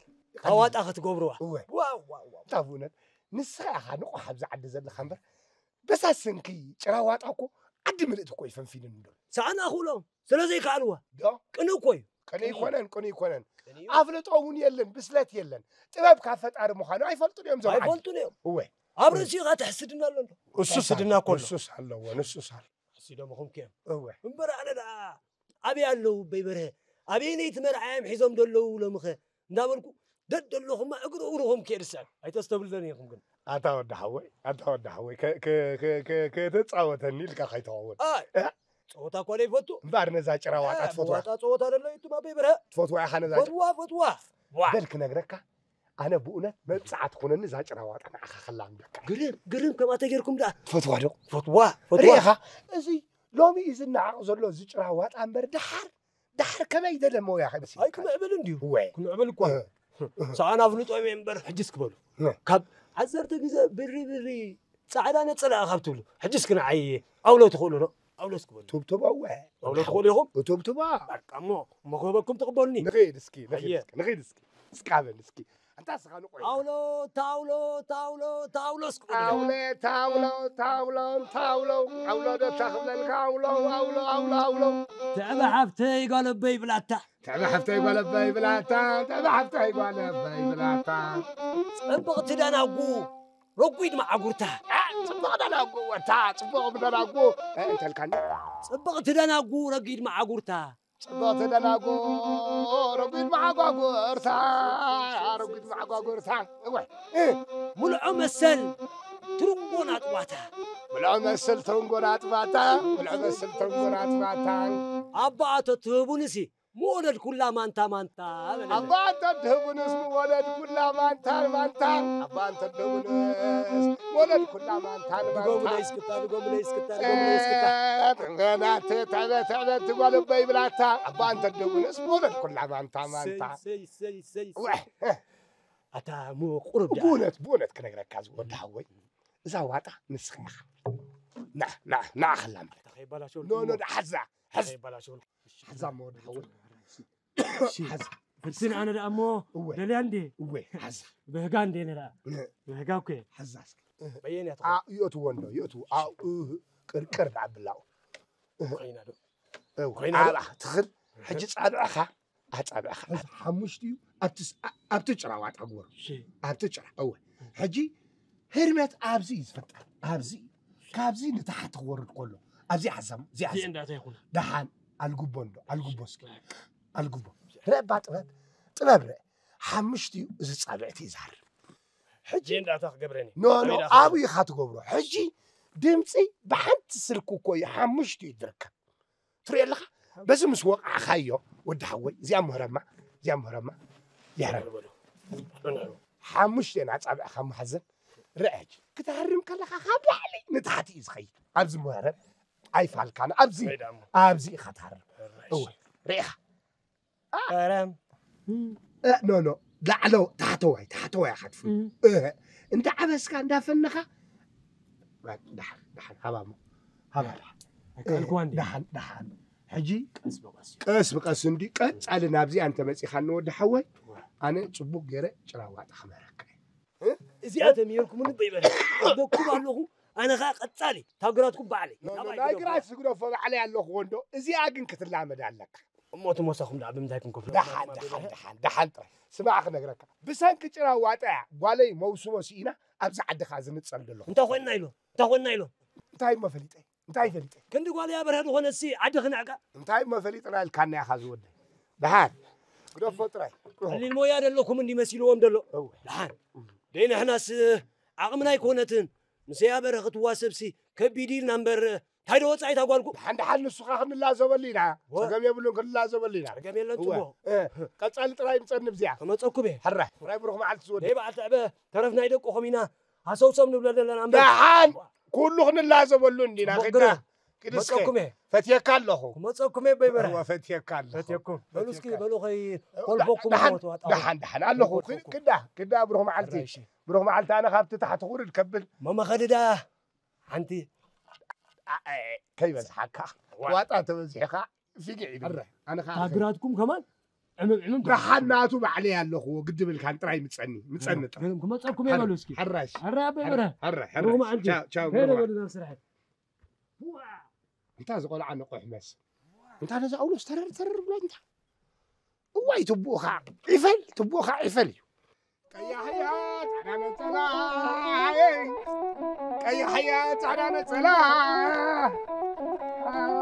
ኣዋጣ ክትገብርዋ እወ ዋው ዋው ዋው እታ ብእውነት ንስኻ ኢኻ ንቑሕ ኣብዚ ዓዲ ዘለኻ እምበር በሳ ስንኪ ጭራ ዋጣ እኮ ዓዲ ምልእቲ እኮ እዩ ፈንፊኑን እንዶ ሰኣና ክብሎም ስለ ዘይከኣልዋ ዶ ቅንእ እኮ እዩ ቅንእ ይኮነን ቅንእ ይኮነን ኣፍልጦ እውን የለን ብስለት የለን ጥበብ ካብ ፈጣሪ ምዃኑ ኣይፈልጡን እዮም ዞም ዓዲ ኣይፈልጡን እዮም እወ ኣብ ርእሲኡ ከዓ ተሕስድና ኣሎ እንዶ እሱስ ተሕስድና ኣሎ፣ እኮ ኣሎ። እሱስ ኣለዎ፣ ንሱስ ኣሎ። ሕሲዶምኹም ከዮም። እወ። እምበር ኣነ ደኣ ኣበይ ኣለዉ በይ በርሀ? ኣበየነይቲ መርዓዮም ሒዞም ደለዉ ሎምኸ? እንዳበልኩ ደደለኹማ እግሪ እግርኹም ክየ ድስዕብ። ኣይተስተብልሎን ኢኹም ግን። ኣታ ወዲ ሓወይ፣ ኣታ ወዲ ሓወይ፣ ከ- ከ- ከ- ከ- ከተጻወተኒ ኢልካ ከይትኸውን። ኣይ፣ እ? ጸወታ እኳ ዘይፈቱ። እምበኣር ነዛ ጭራ ዋጣ እ፣ ትፈትዋ? ዋጣ ጸወታ ደሎ እዩ እቱም ኣበይ በርሀ። ትፈትዋ ኢኻ ነዛ ጭራ? ፈትዋ፣ ፈትዋ። ዋ። በል ክነግረካ፣ ኣነ ብእውነት መብፅዓ ትኾነኒ እዛ ጭራ ዋጣ ንዓኻ ከላምደካ ግርም ግርም ከምኣ ተጌርኩም ደኣ ትፈትዋ ዶ ትፈትዋ ፈትዋ ርኢኻ እዚ ሎሚ እዩ ዝነዓቕ ዘሎ እዚ ጭራ ዋጣ እምበር ደሓር ደሓር ከመይ ደለ መውያ ከይበሲ ኣይ ክምዕብል እንድዩ እወ ክምዕብል እኳ እዩ። ሰኣን ኣፍልጦም እየ እምበር ሕጅስ ክበሉ እ። ካብ ዓሰርተ ግዜ ብሪ ብሪ ፃዕዳ ነፀላ ካብ ትብሉ ሕጅስ ክንዓይ ኣውሎ ትኽእሉ ዶ ኣውሎ እስክበሉ ቱብቱባ እወ ኣውሎ ትኽእሉ ኢኹም እቱብቱባ በቃ እሞ እሞ ክህበኩም ትቕበሉኒ ንኸይድ እስኪ ንኸይድ ኣየ። እስኪ ንኸይድ እስኪ እስካበል እስኪ ኣንታ ስኻ ንቆይ ኣውሎ ታውሎ ታውሎ ታውሎ እስክበሉ ኣውለ ታውሎ ታውሎ ታውሎ ኣውሎ ደታ ክብለልካ ኣውሎ ኣውሎ ኣውሎ ኣውሎ ትዕበ ሓፍተይ ጓለበይ ብላታ ትዕበ ሓፍተይ ጓለበይ ብላታ ትዕበ ሓፍተይ ጓለበይ ብላታ ጽብቕቲ ደናጉ ረጒድ መዓጉርታ ጽቡቕ ደናጉ ወታ ጽቡቕ ደናጉ እንተልካኒ ጽብቕቲ ደናጉ ረጒድ መዓጉርታ ጽብቕቲ ደናጉ ረጒድ መዓጓጉርታ ረጒድ መዓጓጉርታ እወ ሙልዖ መሰል ትርንጎ ናጥባታ ሙልዖ መሰል ትርንጎ ናጥባታ ሙልዖ መሰል ትርንጎ ናጥባታ ኣቦኣ ተትህቡንሲ ምወለድ ኩላ ማንታ ማንታ በለለ። ኣባ እንተ ድህቡንስ ምወለድ ኩላ ማንታ ማንታ ኣባ እንተ ድህቡንስ ምወለድ ኩላ ማንታ ድጎሙ ማንታ ለይስክታ ድጎሙ ለይስክታ ድጎሙ ለይስክታ ናተ ተዕበ ተዕበ ትጓል እበይ ብላታ ኣባ እንተ ድህቡንስ ምወለድ ኩላ ማንታ ማንታ ሰይ ሰይ ሰይ ሰይ ወሕ ኣታ ሞ ቁሩብ ደኣ ብእውነት ብእውነት ክነግረካ ዝወዲ ሃወይ እዛ ዋጣ ንስኻ ኢኻ ና ና ና ኸላምደ ኣታ ከይባላሸው ኖ ኖ ሓዛ ሓዝ ሓዛ መወድ ሓወል ሓዝ ፍርስን ኣነ ደኣ እሞ እወ ደልያ እንዴ እወ ሓዝ በህጋ እንዴ ነዳ ነ በህጋ እኮ ሓዛ እስኪ በየን እያ ትኾን ይእትዎ እንዶ ይእትዎ ኣብኡ ቅርቅር ደኣ ብላው ኮይና ዶ እወ ኮይና ዶ? ኣብኣ ትኽል ሕጂ ጻብዕኻ ኣጻብዕኻ ኣብዚ ሓሙሽቲኡ ኣብቲ ስ- ኣ- ኣብቲ ጭራ ዋጣ ግበሩ እሺ ኣብቲ ጭራ እወ ሕጂ ህርመት ኣብዚ እዩ ዝፍጠር ኣብዚ እዩ። ካብዚ ንታሕቲ ክወርድ ከሎ ኣብዚ ሓዛም እዚኣ እዚኣ እንዳታ ይኹን ደሓን ኣልጉቦ እንዶ ኣልጉቦ እስኪ ኣልጉቦ ርአ እባ ጥበብ ጥበብ ርአ ሓሙሽቲኡ እዚ ጻብዕቲ እዩ ዝሃርም ሕጂ እንዳታ ክገብረኒ ኖ ኖ ኣበይ ዳኣ ኣብኡ ኢኻ ትገብሮ ሕጂ ድምፂ ብሓንቲ ስልኪ እኮ እዩ ሓሙሽቲኡ ዝርከብ ትሪኦ ኣለኻ በዚ ምስ ወቕዕኻዮ ወዲ ሓወይ እዚኣ ምህረማ እዚኣ ምህረማ ይሕረም ሓሙሽተ ናፃብዕኻ መሓዘን ርአ ክትሃርም ከለኻ ካብ ላዕሊ ንታሕቲ እዩ ዝኸይድ ኣብዚ ምህረም ኣይፋልካን ኣብዚ ኣብዚ ኢኻ ትሃርም እወ ርኢኻ ኖ ኖ ላዕሎ ታሕተዋይ ታሕተዋይ ኢኻ ትፍል እንዳዓበስካ እንዳፈነኻ ደሓን ደሓን ሃባሞ ሃባ ደሓን ኣይከኣልኩዋ እንዴ ደሓን ደሓን ሕጂ ቀስ ብቐስ እዩ። ቀስ ብቀስ እንዲ ቀጻሊ ናብዚኣ እንተመጺኻኒ ወዲ ሓወይ ኣነ ጽቡቅ ገይረ ጭራዋጣ ክመረካ እየ። እዚኣ ተሚርኩምኒ በይበለ ደኩም ኣለኹ። ኣነ ኸዓ ቀጻሊ ታግራትኩም ባዕለይ ናባይ ናይ ግደፉ። ግራት ስግደፎ ባዕለይ ኣለኹዎ እንዶ እዚኣ ግን ክትላመድ ኣለካ። እሞ እቲ ሞሳኹም ደኣ ብምንታይ ክንከፍሎ? ደሓን ደሓን ደሓን ደሓን ጥራይ ስማዕ ክነግረካ ብሰንኪ ጭራዋጣ እያ ጓለይ መውስቦ ስኢና ኣብዚ ዓድኻ ዝንጸል ዘለኹ። እንታይ ኮይንና ኢሎ እንታይ ኮይንና ኢሎ እንታይ እሞ ፈሊጠ እንታይ ፈሊጠ ክንዲ ጓል ያበርሀ ዝኾነ ሲ ዓዲ ክንዕቃ እንታይ እሞ ፈሊጥና ኢልካና ኢኻ ዝወደይ። ደሓን ግደፎ ጥራይ። ቀሊል ሞያ ደለኩም እንዲ መሲልዎም ደሎ እወ። ደሓን ደይ ንሕናስ ዓቕምና ኣይኮነትን ምስ ያበርሀ ክትዋሰብሲ ከቢድ ኢልና እምበር እንታይ ዶ ወፃኢት ኣጓልኩ ደሓን ደሓን ንሱኻ ክንላዘበሉ ኢና። ወ- ጸገም የብሉን ክንላዘበሉ ኢና። ጸገም የለን እወ። ጽቡቕ እ፣ ቀጻሊ ጥራይ ምጸኒ ብዚኣ ክመፀኩም እየ ሕራይ ሕራይ ብሩኽ መዓልቲ ዝወደ ደይ በዓል ትዕበ ተረፍና ይደቁኹም ኢና ሃሰውሰው ንብሎ ዘለና እምበር ደሓን ኩሉ ክንላዘበሉ እንዲና ጽቡቕ ክዳ ግረ- ክድስከ ክመፀኩም እየ ፈትየካ ኣለኹ። ክመፀኩም እየ በይበረ እወ፣ ፈትየካ ኣለኹ። ፈትየኩም በሉ እስኪ ፈትየካ። በሉ ኸይ ደሓን- ኮልፎኩም ደሓን- ሞት ዋጣ ደሓን ደሓን ኣለኹ። ኮልፎኩም። ክዳ ክዳ ብሩኽ መዓልቲ ሕራይ እሺ ብሩኽ መዓልቲ ኣነ ካብቲ ታሕቲ ክውርድ ከብል መመኸድዳ ሓንቲ ኣ- ኣ- ከይበዝሓካ ዋጣ ተበዚሕካ ፊግዕ ይብል። ኣነ ከዓ ታግራትኩም ከማን ዕምም ዕምም ደሓን ናቱ ባዕለይ ኣለኹዎ ግድብልካን ጥራይ ምጸኒ ምጸኒ ጥራይ። ክመፀኩም እየ በሉ እስኪ ሕራሽ ሕራይ በይበረ ሕረ ብሩኽ መዓልቲ ቻው ቻው ከይደ ብሩኽ በሉ ናብ ስራሕ እንታ ዝቆልዓ ንቑሕ መስ እንታ ነዚ ኣውሎስ ተረር ተረር ብሎ እንታ እዋይ ትቡእኻ ዒፈል ትቡእኻ ዒፈል እዩ። ቀያሕያ ጻዕዳ ነጸላ ቀያሕያ ጻዕዳ ነጸላ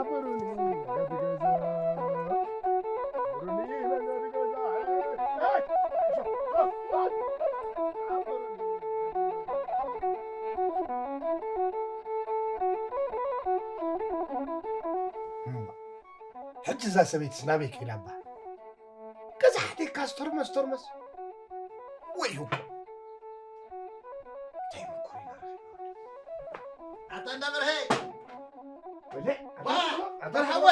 ብሩኒ መንገዲ ገዛ ብሩኒ መንገዲ ገዛ ሕጂ እዛ ሰበይትስ ናበይ ከይዳ እባ? ገዛ ሓደካ ስተርመስ ስተርመስ ወይ እኮ እንታይ ምኩር ኢና ኣታ እንዳ በርሀ ዋ፣ በርሀ ዋ።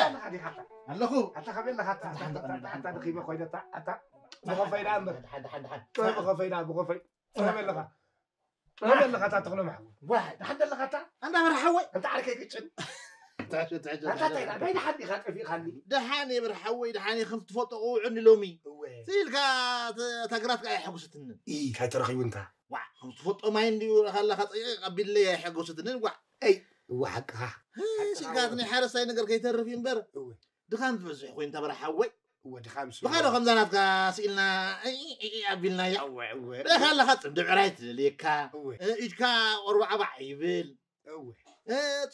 ኣለኹ ኣታ ከመይ ኣለኻ ኣታ ሓንቲ ቀን ኣታ ደኺመ ኮይነ ኣታ ኣታ ብኸፈይ ደኣ እምበር ሓንቲ ሓንቲ ሓንቲ ብኸፈይ ደኣ ብኸፈይ ከመይ ኣለኻ ከመይ ኣለኻ ኣታ ተኽሎም ሓው ዋ ደሓን ደለኻታ ኣንዳ በርሀ ሓወይ ኣንታ ዓርከይ ግጭን ትሕሸ ትሕሸ ኣታ እንታይ ደኣ ናይ ደሓን ዲኻ ጠፊእኻኒ ደሓን እየ በርሀ ሓወይ ደሓን እየ ከም ትፈልጦ ቅውዕኒ ሎሚ እወ ኢልካ ተግራት ከኣ ኣይሐጉሰትንን ኢ እንታይ ተረኺቡ እንታ ዋ ከም ትፈልጦ ማይ እንድዩ ረኻለኻ ፀቂቕ ኣቢለይ ኣይሐጎሰትንን ዋ እወ ሓቅኻ ስልካት ናይ ሓረስታይ ነገር ከይተርፍ እዩ እምበር እወ ድኻም ዝበዝሕ ኮይኑ ተበርሓ ሓወይ እወ ድኻም ስለ ብኻዶ ከምዛ ናትካ ስኢልና ኣቢልናያ እወ እወ ርኢኻ ኣለኻ ፅምዲ ብዕራይ ትደልየካ እወ ኢድካ ቆርባዕባዕ ይብል እወ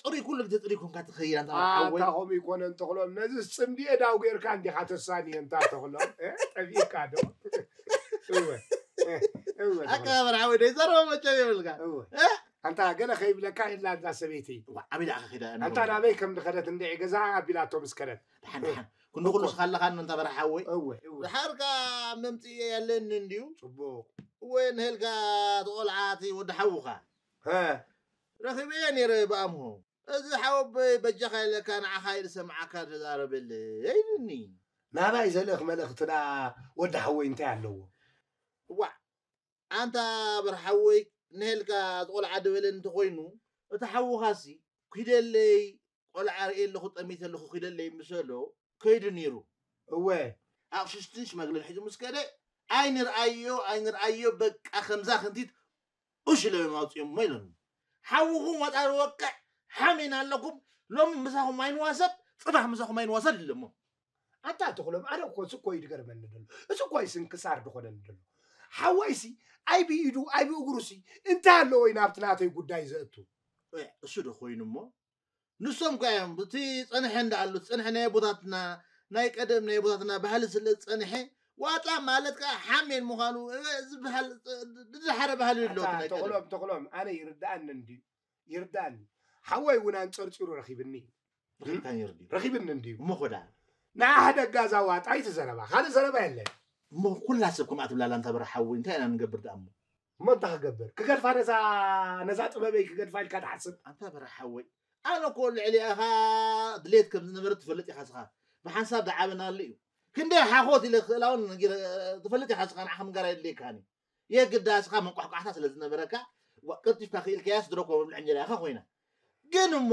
ፅሩይ ኩሉ ግዜ ፅሩይ ኮንካ ትኸይድ ኣንታ ሓወይ ኣታ ከምኡ ይኮነ እንተኽሎም ነዚ ፅምዲ የዳው ጌርካ እንዲኻ ተሳንዮ እንታ ተኽሎም ጠፊእካ ዶ እወ እወ ኣከባበር ሓወይ ደይ ዘረባ መቸም የብልካ እወ ኣንታ ገለ ከይብለካ ኢላ እዛ ሰበይቲ ኣበይ ደኣ ከኺዳ ኣንታ ናበይ ከም ዝኸደት እንድዒ ገዛ ኣቢላቶ ምስ ከደት ደሓን ደሓን ክንዲ ኩሉ ስኻ ኣለኻ እንታ በርሓ ሓወይ እወ እወ ድሓርካ መምፅእ ያለኒ እንድዩ ፅቡቅ እወ ንሄልካ ተቆልዓቲ ወዲ ሓውኻ ሀ ረኺበዮ ነይረ ብኣምሆ እዚ ሓወቦይ በጃኻ ኢለካ ንዓኻ ኢሉ ሰምዓካ ተዛረበለይ ኢሉኒ ናባይ ዘልእኽ መልእኽትና ወዲ ሓወይ እንታይ ኣለዎ ዋዕ ኣንታ በርሓወይ ንሄልካ ዝቆልዓ ድበለ እንተኾይኑ እቲ ሓውኻሲ ኪደለይ ቆልዓ ርእየ ኣለኹ ጠሚተ ኣለኹ ኪደለይ ምሰሎ ከይዱ ነይሩ እወ ኣቕሽሽትን ሽማግለን ሒዙ ምስ ከደ ኣይንርኣዮ ኣይንርኣዮ በቃ ከምዛ ክንቲት ኡሽ ኢሎም ኣውፅኦሞ ኢሎኒ ሓውኹም ዋጣ ዝወቅዕ ሓሜን ኣለኩም ሎሚ ምሳኹም ኣይንዋሰድ ፅባሕ ምሳኹም ኣይንዋሰድ ኢሎሞ ኣታ ተኽሎም ኣነ እኮ እዚ እኮ እዩ ዝገርመኒ ዘሎ እዚ እኮ እዩ ስንክሳር ዝኾነኒ ዘሎ ሓወይሲ ኣይ ብኢዱ ኣይ ብእግሩሲ እንታይ ኣለዎ እዩ ናብቲ ናተይ ጉዳይ ዘእቱ እሱ ዶ ኮይኑ እሞ ንሶም ከ እዮም እቲ ፀንሐ እንዳኣሉ እቲ ፀንሐ ናይ ኣቦታትና ናይ ቀደም ናይ ኣቦታትና ባህሊ ስለ ዝፀንሐ ዋጣ ማለት ከዓ ሓሜን ምዃኑ ዝበሃል ዝሓረ ባህሊ ኣለዎ ናይ ቀደም ተኽሎም ተኽሎም ኣነ ይርዳኣኒ እንድዩ ይርዳኣኒ ሓወይ እውን ኣንፀርፂሩ ረኺብኒ ረኺብካ ነይሩ ድዩ ረኺብኒ እንድዩ እሞ ኮዳ ንዓ ሕደጋ እዛ ዋጣ ኣይትዘረባ ካልእ ዘረባ የለን እሞ ኩላ ሰብ ከምኣ ትብላላ እንታ በረ ሓወይ እንታይ ኢና ንገብር ደኣ እሞ እሞ እንታይ ክገብር ክገድፋ ነዛ ነዛ ጥበበይ ክገድፋ ኢልካ ትሓስብ ኣንታ በረ ሓወይ ኣነ እኮ ልዕሊኣኻ ድሌት ከም ዝነበረ ትፈልጥ ኢኻ ስኻ ብሓንሳብ ዝዓበናሉ እዩ ክንደይ ሓኾት ኢለ ክኽእላ እውን ነጊረ ትፈልጥ ኢኻ ስኻ ንዓኻ ምንጋር የድልየካን እዩ የግዳ ስኻ መንቋሕቋሕታ ስለ ዝነበረካ ዋ፣ ቀልጢፍካ ክኢልካያስ ድሮ እኮ መብልዕ እንጀራ ኢኻ ኮይና ግን እሞ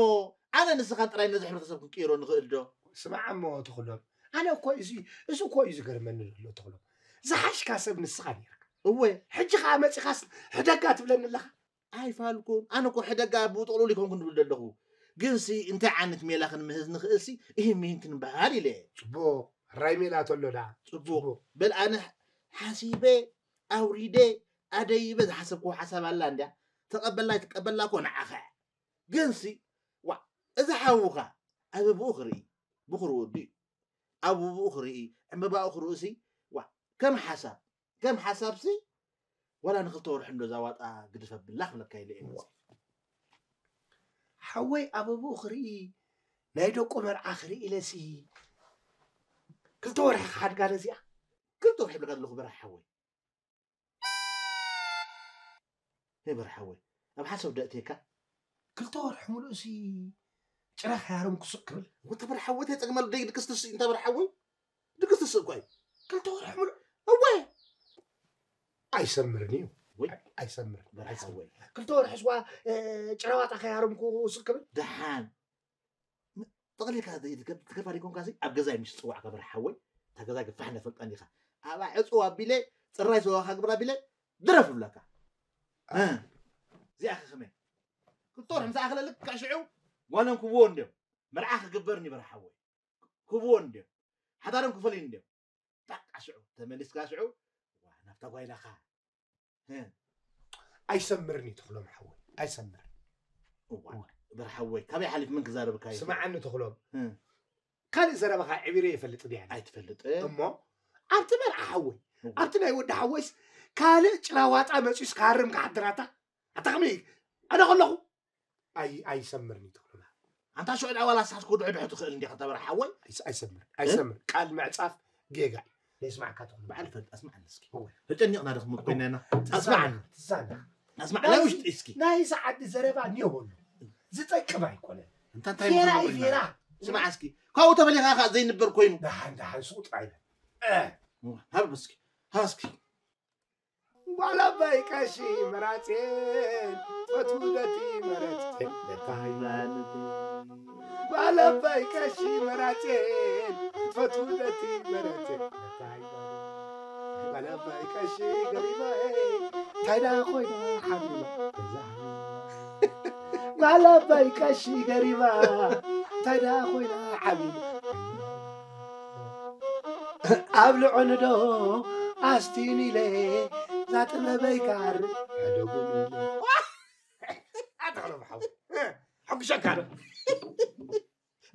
ኣነ ንስኻን ጥራይ ነዚ ሕብረተሰብ ክንቅይሮ ንኽእል ዶ ስማዕ እሞ ተኽሎም፣ ኣነ እኮ እዚ እዚ እኮ እዩ ዝገርመኒ ዘሎ ተኽሎም። ዝሓሽካ ሰብ ንስኻ ነርካ። እወ። ሕጂ ኸዓ መጺኻስ ሕደጋ ትብለኒ ኣለኻ። ኣይፋልኩን። ኣነ እኮ ሕደጋ ብጥቕሉል ይኮንኩን ዝብል ዘለኹ። ግንሲ እንታይ ዓይነት ሜላ ክንምህዝ ንኽእልሲ እሂን ምሂን ክንበሃል ኢለ። ጽቡቕ። ሕራይ ሜላ ተሎ ደኣ። ጽቡቕ። ጽቡቕ። በል ኣነ ሓሲበ፣ ኣውሪደ፣ ኣደይበ ዝሓሰብክዎ ሓሳብ ኣላ እንድያ። ተቐበላ ኣይትቀበላ እኮ ንዓኻ እያ። ግንሲ፣ ዋ፣ እዚ ሓውኻ ኣበብኡ ክርኢ፣ ብኹሪ ወዱ እዩ። ኣበብኡ ክርኢ፣ ዕምበባኡ ክርእሲ፣ ዋ፣ ከም ሓሳብ፣ ከም ሓሳብሲ፣ ዋላ ንኽልተ ወርሒ እንዶ እዛ ዋጣ ግድፍ ኣብላ ክብለካ ኢለ እየ መፅእ። ሓወይ ኣበብኡ ክርኢ፣ ናይ ደቁ መርዓ ክርኢ ኢለሲ፣ ክልተ ወርሒ ክሓድጋ ነዚኣ። ክልተ ወርሒ ብለካ ዘለኹ በራሕ ሓወይ። ነይ በራሕ ሓወይ፣ ኣብ ሓሳብ ደእትየካ። ክልተ ወርሒ ሙሉእሲ ጭራ ከያሮም ክሱቕ ክብል። ወተ በራሕ ሓወይ፣ እንታይ ጸገም ኣሎ? ደይ ድቅስ ትስእ፣ እንታይ በራሕ ሓወይ? ድቅስ ትስእ እኮ እዩ። ክልተ ወርሒ ሙሉእ? እወ። ኣይሰምርን እዩ። ወይ? ኣይሰምርን። በራሕ ሓወይ። ክልተ ወርሒ ስዋ፣ እ፣ ጭራ ዋጣ ከያሮም ክሱቕ ክብል። ደሓን። ጠቕሊልካ ትገ-፣ ትገፋ ዲኮንካ ሲ ኣብ ገዛይ ምስ ጽዋዕካ በራሕ ሓወይ፣ እታ ገዛ ግፋሕ ነፈልጣን ኢኻ። ኣብኣ ዕጹው ኣቢለ፣ ጽራይ ስዋኻ ግብር ኣቢለ፣ ድረፍ እብለካ። እ። እዚኣ ከ ከመይ? ክልተ ወርሒ ምስ ኣኸለ ልክዕ ሽዑ ጓሎም ክብዎ እንድዮም። መርዓ ክግበር እንድዩ በራሕ ሓወይ። ክብዎ እንድዮም። ሓዳሮም ክፈልዩ እንድዮም። በቃ ሽዑ ተመሊስካ ሽዑ፣ ዋ፣ ናብታ ጓይላኻ። እ። ኣይሰምርን እዩ ተኽሎም ሓወይ፣ ኣይሰምርን። እዋ፣ እዋ። በራሕ ሓወይ፣ ካበይ ሓሊፍ መን ክዛረበካ ይኽእል? ስምዓኒ ተኽሎም። እ። ካልእ ዘረባኻ ዕቢረ ይፈልጥ ድያ? ኣይትፈልጥን። እሞ ኣብቲ መርዓ ሓወይ፣ እዋ። ኣብቲ ናይ ወዲ ሓወይስ ካልእ ጭራዋጣ መጺኡስ ክሃርም ክሓድራታ? ኣታ ከመይ? ኣነ ከለኹ? ኣይ-፣ ኣይሰምርን እዩ ተኽሎም። ኣንታ ሽዑ ደኣ ዋላ ንስኻስ ክድሕድሑ ትኽእል እንዲኻ ተበራሕ ሓወይ? ኣይስ-፣ ኣይሰምርን። እ? ኣይሰምርን። ቃል ምዕጻፍ ጌጋ እዩ። ነስማዕካ ተኽሎም። በዓል ፈልጥ፣ ኣስማዓኒ እስኪ። እወ። ተጨኒቕና ዶ ክንብል ኮይና ኢና? ትዛነ-፣ ኣስማዓኒ። ትዛነ። ኣስማዕ፣ ናይ ናይ ውሽጢ እስኪ። ናይዚ ዓዲ ዘረባ እኒኦ በሉ። ዝጠቅም ኣይኮነን። እንታ እንታይ ፌራ ምኾነ እዩ ኮይና? ፌራ። ስማዕ እስኪ። ካብኡ ተበሊኻ ኸኣ ዘይንበር ኮይኑ። ደሓን፣ ደሓን፣ ሱቕ ጥራይ በል። እ። ሃብ እስኪ። ሃብ እስኪ። ጓል ኣባይ ቀሺ መራጼን ትፈትው ደቲ መረጽ ነታ ሃይማኖት። ጓል ኣባይ ቀሺ መራጼን ትፈትው ደቲ መረጽ ነታ ሃይማኖት። ጓል ኣባይ ቀሺ ገሪባይ እንታይ ደኣ ኮይና ሓሚማ እዛ። ጓል ኣባይ ቀሺ ገሪባ እንታይ ደኣ ኮይና ሓሚማ። ኣብ ልዑንዶ ኣስቲን ኢለ እዛ ጥበበይ ክሃርም ሕደጉኒ። ኣትሕሎም ሓው። ሕጉሸካ ዶ?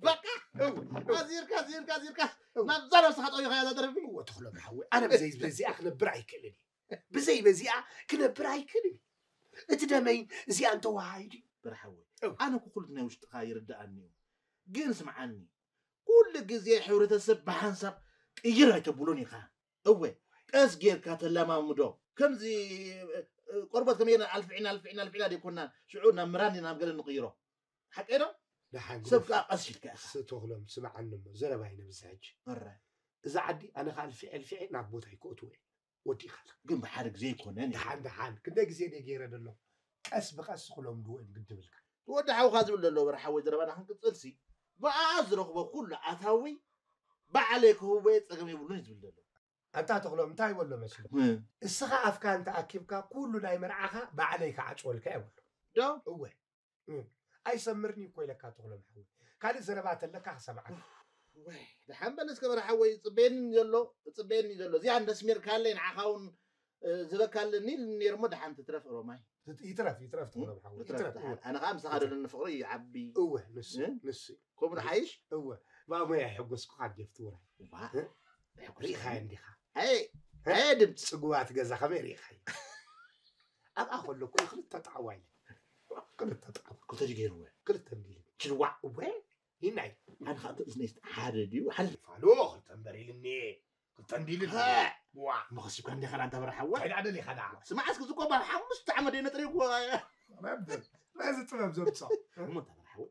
በቃ፣ እው፣ እው። ኣዚርካ፣ ኣዚርካ፣ ኣዚርካ። እው። ናብዛ ነብስኻ ጠዊኻ እያ እዛ ደርፊ። እወ፣ ተኽሎም ሓወይ፣ ኣነ ብዘይ በዚኣ ክነብር ኣይክእልን እየ። ብዘይ በዚኣ ክነብር ኣይክእልን እየ። እቲ ደመይ እዚኣ እንተወሃሃዩ ድዩ? በርሓወይ፣ እው። ኣነ እኮ ኩሉ ናይ ውሽጥኻ ይርድኣኒ እዩ። ግን ስምዓኒ፣ ኩሉ ግዜ ሕብረተሰብ ብሓንሳብ ቅይር ኣይተብሉን ኢኻ። እወ፣ ቀስ ጌርካ ተለማምዶ። ከምዚ፣ እ፣ እ፣ ቆርበት ከመይ ጌርና ኣልፊዕና፣ ኣልፊዕና፣ ኣልፊዕና ደይኮንና፣ ሽዑ ናብ ምራን ናብ ገለ ንቕይሮ። ሓቀይ ዶ? ደሓን ሰብ ግደፍ። ከኣ ቀስ ኢልካ ኢኻ። ስ-፣ ተኽሎም፣ ስምዓኒ እሞ፣ ዘረባ ኣይነብዝሕ ሕጂ። እረ። እዛ ዓዲ ኣነ ከኣ ኣልፊዐ፣ ኣልፊዐ ናብ ቦታይ ክእትዎ እየ። ወዲእካ ኣለኻ። ግን ብሓደ ግዜ ኣይኮነን እዩ። ደሓን፣ ደሓን። ክንደይ ግዜ ድየ ገይረ ደለኹ? ቀስ ብቐስ ክለምድዎ እዮም ግዲ ብልካ። ወዲ ሓውኻ ዝብል ዘሎ በርሓወይ ዘረባና ክንቅጽልሲ፣ ብኣኣ ዝረኽቦ ኩሉ ኣታዊ ባዕለይ ክህቦ እየ፣ ጸገም የብሉን እዩ ዝብል ዘሎ። ኣንታ ተኽሎም እንታይ ይበሎ መሲሉ? እ። እስኻ ኣፍካ እንተ ኣኪብካ ኩሉ ናይ መርዓኻ ባዕለይ ክዓጽወልካ እየ በሎ። ዶ? እወ። እ። ኣይሰምርን እዩ እኮ ኢለካ ተኽሎም ሓወይ። ካልእ ዘረባ ተለካ ክሰምዓካ። ወይ፣ ደሓን በል እስከ በርሓወይ፣ ጽበየኒ ዘሎ፣ ጽበየኒ ዘሎ። እዚኣ እንተስሚርካለይ ንዓኻ እውን፣ እ፣ ዝበካ ኣለኒ ኢሉ ነይሩ እሞ ደሓን ትትረፍ ሮማይ። ትት-፣ ይትረፍ፣ ይትረፍ ተኽሎም ሓወይ። ይትረፍ፣ ይትረፍ፣ እወ። ደሓን። ኣነ ኸኣ ምሳኻ ይትረፍ። ደለኒ ፍቕሪ እዩ ዓቢ። እወ፣ ንሱ፣ እ? ንሱ እዩ። ከምኡ ደሓይሽ? እወ። ብኣሞያ የሐጎስኩኻ ጀፍቲ ውራይ። ዋ። እ? ሪኢኻዮ እንዲኻ? ኣየ፣ እ? ኣየ ድምፂ። ጽጉባት ገዛ ከመይ ሪኢኻዮ? ኣብኣ ከሎ እኮ ክልተ ጣዕዋ ኢለ። ክልተ ጣዕዋ። ክልተ ድዩ ገይርዎ? ክልተ እንዲሉ። ችልዋዕ። እወ፣ ይናይ። ኣነ ኸኣ እቲ እዝነይ ሓደ ድዩ? ሓሊፋ ኣሎ፣ ክልተ እምበር ኢልኒ። ክልተ እንዲሉ። ሃ! ዋ። እሞ ኸሲብካ እንዲኻ ዳኣ እንታ በርሓወ? እንታይ ደኣ ደሊኻ ደኣ? ስማዕ እስኪ፣ እዚ እኮ በዓል ሓሙሽተ ዓመት እየ ነጥሪጉ። ረቢ፣ ነዚ ጥበብ ዘምጽኦ። እሞ እንታ በርሓወ?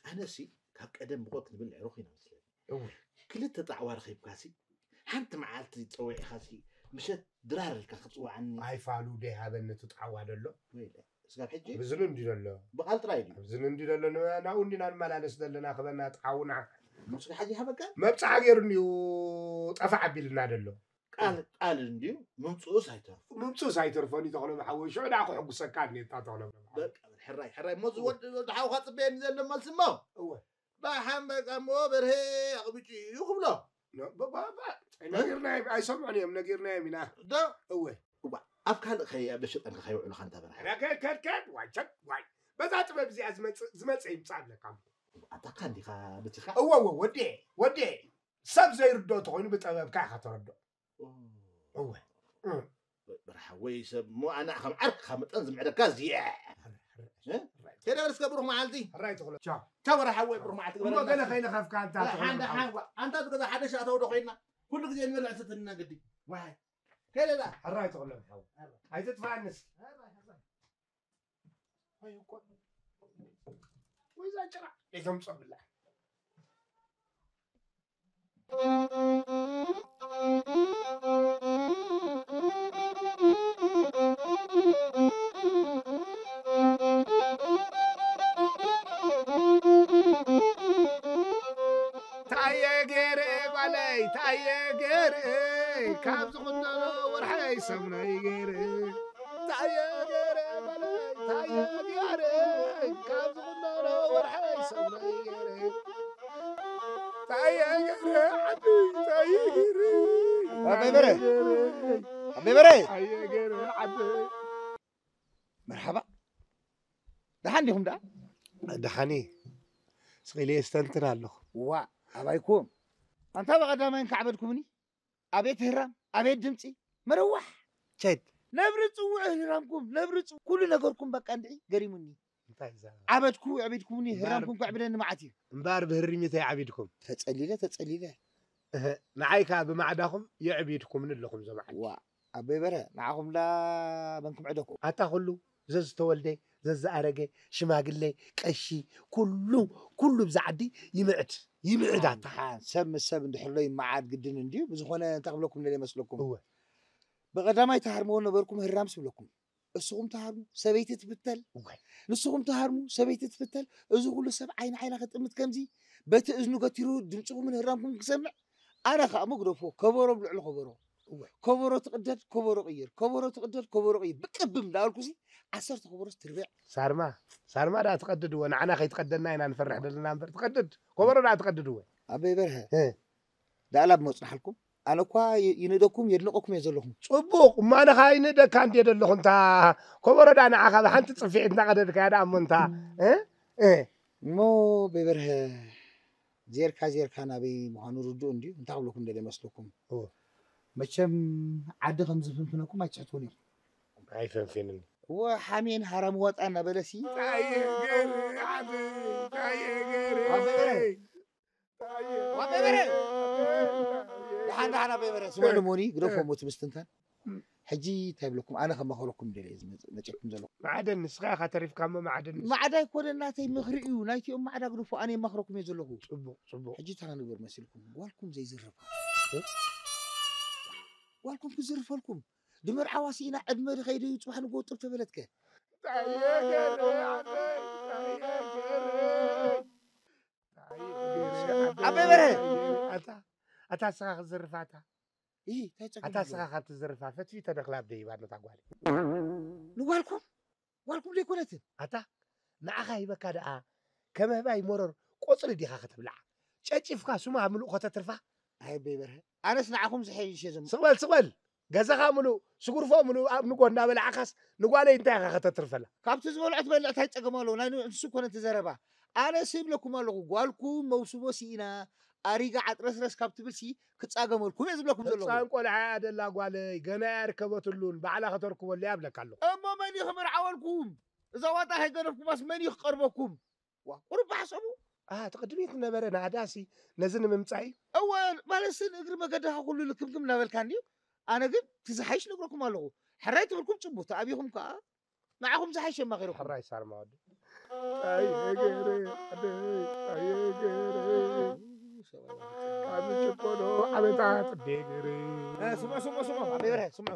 ኣነሲ ካብ ቀደም ብቆ ክንብል ዕሩኽ ኢና መስለኒ። እወ። ክልተ ጣዕዋ ረኺብካሲ፣ ሓንቲ መዓልቲ ጸዊዕኻሲ፣ ምሸት ድራር ኢልካ ክትጽውዓኒ። ኣይፋሉ ደይሃበኒ እቲ ጣዕዋ ደሎ። ወይለ፣ ስጋብ ሕጂ? ኣብዚ እንዲ ደሎ። ብቓል ጥራይ ድዩ? ኣብዚ እንዲ ደሎ፣ ን-፣ ናብኡ እንዲና ንመላለስ ዘለና፣ ክበና ጣዕውና። ንሱ ሓዚ ይሃበካ? መብፅዓ ገይሩ እንድዩ ጠፋ ኣቢልና ደሎ። ቃል ቃል እንድዩ ምምፅኡስ ኣይተርፉ። ምምፅኡስ ኣይተርፎን እዩ ተኽሎም ሓወይ። ሽዑ ደኣ ክሕጉሰካ እኒታ ተኽሎም ሓወይ። በቃ በል፣ ሕራይ ሕራይ። እሞ እዚ ወዲ ወዲ ሓውካ ፅበየኒ ዘሎ መልሲ እሞ እወ። ብሓንበቃ እሞ በርሄ ኣቕቢጩ እዩ ክብሎ። ነ- ባ- ባ- ባ- ነጊርናዮም ኣይሰምዑን እዮም፣ ነጊርናዮም ኢና። ዶ እወ። እዋ፣ ኣብ ካልእ ከይ ኣብ ደሸጠንካ ከይውዕሉካ እንተ በርሃ። ኧረ ከድ ከድ ከድ ዋይ ቸድ ዋይ። በዛ ጥበብ እዚኣ ዝመፅእ ዝመፅእ ይምፃእ ኣለካ። ኣታካ እንዲኻ ብትኻ እወ እወ ወዴ ወዴ ሰብ ዘይርድኦ ተኾይኑ ብጠበብካ ኢኻ ተረድኦ። እወ። በርሓወይ ሰብ እሞ ኣነ ከም ዓርክኻ መጠን ዝምዕደካ እዚአ ከደ በል እስከ ብሩኽ መዓልቲ። ሕራይ ትኽሎ ቻው። ቻው በርሓወይ፣ ብሩኽ መዓልቲ እሞ ግበረልና። ገለ ከይነኸፍካ እንታ ሓንዳ ሓንጓ ኣንታ ዝገዛ ሓደ ሸኣ ተውዶ ኮይና ኩሉ ግዜ ንበልዕ ስትንና ግዲ ዋይ ከደላ ሕራይ ትኽሎ ሓው ኣይትጥፋእንስ ወይ እኮ ወይ ዛንጭራ ዘይተምፅኦ ብላ ታየ ገይረ ጓለይ ታየ ገይረ ካብ ዝቕነሎ ወርሐይ ሰሙነይ ገይረ ታየ ገይረ ጓለይ ታየ ገይረ ካብ ዝቕነሎ ወርሐይ ሰሙነይ ገይረ ታየ ገይረ ዓዲ ታየ ገይረ ኣበይ በረ ኣበይ በረ ታየ ገይረ ዓዲ መርሓባ ደሓን ዲኹም ደኣ ደሓኒ ስቕ ኢለ የስተንትን ኣለኹ ዋ ኣባይኩም ኣንታ ብቐዳማይ እንካዕ በልኩምኒ ኣቤት ህራም ኣቤት ድምፂ መረዋሕ ቸድ ነብሪ ፅውዕ ህራምኩም ነብሪ ፅውዕ ኩሉ ነገርኩም በቃ እንድዒ ገሪሙኒ እንታይ ይዛረብ ዓበድኩ ኣዕቢድኩምኒ ህራምኩም ከዕብደኒ መዓት እዩ እምበኣር ብህሪሚተይ ዓቢድኩም ተፀሊለ ተፀሊለ ንዓይ ከዓ ብማዕዳኹም የዕቢድኩምኒ ኣለኹም ዘማዓት ዋ ኣበይ በረ ንዓኹም ላ መንኩም ዕደኩም ኣታ ኩሉ ዘዝተወልደ ዘዝኣረገ ሽማግለ ቀሺ ኩሉ ኩሉ ብዛ ዓዲ ይምዕድ ይምዕድ ኣታ ሓን ሰብ ምስ ሰብ እንድሕር ሎ ይመዓድ ግድን እንድዩ ብዝኾነ እንታይ ክብለኩም ደለ ይመስለኩም እወ። ብቐዳማይ ተሃርምዎ ነበርኩም ህራም ስብለኩም እስኹም ተሃርሙ ሰበይቲ ትፍተል እወ። ንስኹም ተሃርሙ ሰበይቲ ትፍተል እዚ ኩሉ ሰብ ዓይኒ ዓይና ክጥምት ከምዚ በቲ እዝኑ ገቲሩ ድምፅኹምን ህራምኩም ክሰምዕ ኣነ ከዓ መግደፎ ከበሮ ብልዕሊ ከበሮ እወ። ከበሮ ትቕደድ ከበሮ ቅይር ከበሮ ትቕደድ ከበሮ ቅይር ብቅብም እንዳበልኩሲ ዓሰርተ ከበሮስ ትርብዕ ሳርማ ሳርማ ደኣ ትቐድድ እወ ንዓና ከይትቐደና ኢና ንፈርሕ ዘለና እምበር ትቐድድ ከበሮ ደኣ ትቐድድ እወ ኣበይ በርሀ እ። ዳእላ ብመፅናሓልኩም ኣነ እኳ ይ- ይንእደኩም የድንቐኩም እየ ዘለኹ ፅቡቕ እሞ ኣነ ከዓ ይንእደካ እንድየ ዘለኹ እንታ ከበሮ ደኣ ንዓኻ ብሓንቲ ፅፍዒት እናቐደድካያ ደኣ እሞ እንታ እ? እ። እሞ በበርሀ ዜርካ ዜርካ ናበይ ምዃኑ ርዱእ እንድዩ እንታይ ክብለኩም ደለ መስለኩም እወ። መቸም ዓዲ ከም ዝፍንፍነኩም ኣይትሕትውን ኢኹም ኣይፈንፊንን እወ ሓሜን ሃራም ዋጣ እናበለሲ ታየ ገይረ ዓዲ ታየ ገይረ ኣበበረ ታየ ኣበበረ ደሓን ደሓን ኣበበረ ስምዑ ንሞኒ ግደፎ ሞት ምስትንታን ሕጂ እንታይ ብለኩም ኣነ ከማኸረኩም ደለ መጨኩም ዘለኹ ማዕደን ንስኻ ኢኻ ተሪፍካ እሞ ማዕደን ንስ- ማዕዳ ኣይኮነ ናተይ ምኽሪ እዩ ናይቲኦም ማዕዳ ግደፎ ኣነ የማኽረኩም እየ ዘለኹ ፅቡቕ ፅቡቕ ሕጂ እንታይ ንግበር መሲልኩም ጓልኩም ዘይዝርፋ ጓልኩም ክዝርፈልኩም ድመርዓዋ ስኢና ዕድመ ድኸይደ እዩ ፅባሕ ንጎ ጥብ ተበለትከ ኣበይ በርሀ ኣታ ኣታ ስኻ ክትዝርፍ ኣታ ይህ እንታይ ፀገም ኣታ ኣለዎ? ስኻ ካብ ትዝርፋ ፈትፊተ ደኽላብ ደይባ ነታ ጓል ንጓልኩም ጓልኩም ዘይኮነትን ኣታ ንዓኻ ሂበካ ደኣ ከመህባይ መረር ቆፅሊ ዲኻ ከተብልዓ ጨጭፍካ ስማ ምሉእ ከተትርፋ ኣይ ኣበይ በርሀ ኣነስ ንዓኹም ዝሐይሽ እየ ዘም ስቕበል ስቕበል ገዛኻ ምሉእ ስጉርፎ ምሉእ ኣብ ንጎ እንዳበላዕኻስ ንጓለይ እንታይ ኢኻ ከተትርፈላ ካብቲ ዝበልዖ ትበልዕ እንታይ ፀገም ኣለዎ ናይ ንሱ ኮነ እቲ ዘረባ ኣነ ስብለኩም ኣለኹ ጓልኩም መውስቦ ስኢና ኣሪጋ ዓጥረስረስ ካብ ትብልሲ ክፃገመልኩም እየ ዝብለኩም ዘለኹ ህፃን ቆልዓ እያ ደላ ጓለይ ገና እያ ርከበትሉን ባዕላ ከተርክበሉ እያ ብለካ ኣለኹ እሞ መን እዩ ክምርዓወልኩም እዛ ዋጣ ከይገደፍኩማስ መን እዩ ክቀርበኩም ዋ ቁሩብ ብሓሰቡ ኣሃ እቲ ቅድሚት ነበረ ናዳሲ ነዚ ንምምፃእ እዩ እወ ማለትሲ ንእግሪ መገድኻ ኩሉ ልክምክም እናበልካ እንድዩ ኣነ ግን ትዝሓይሽ ነግረኩም ኣለኹ ሕራይ ትብልኩም ፅቡት ኣብኹም ከዓ ንዓኹም ዝሓይሽ የማኺርኩም ሕራይ ሳርማ ወዲ ኣየገረ ኣደ ኣየገረ ካብ ጭቆኖ ዓመታት ደገረ ስምዑ ስምዑ ስምዑ ኣበይ በርሀ ስምዑ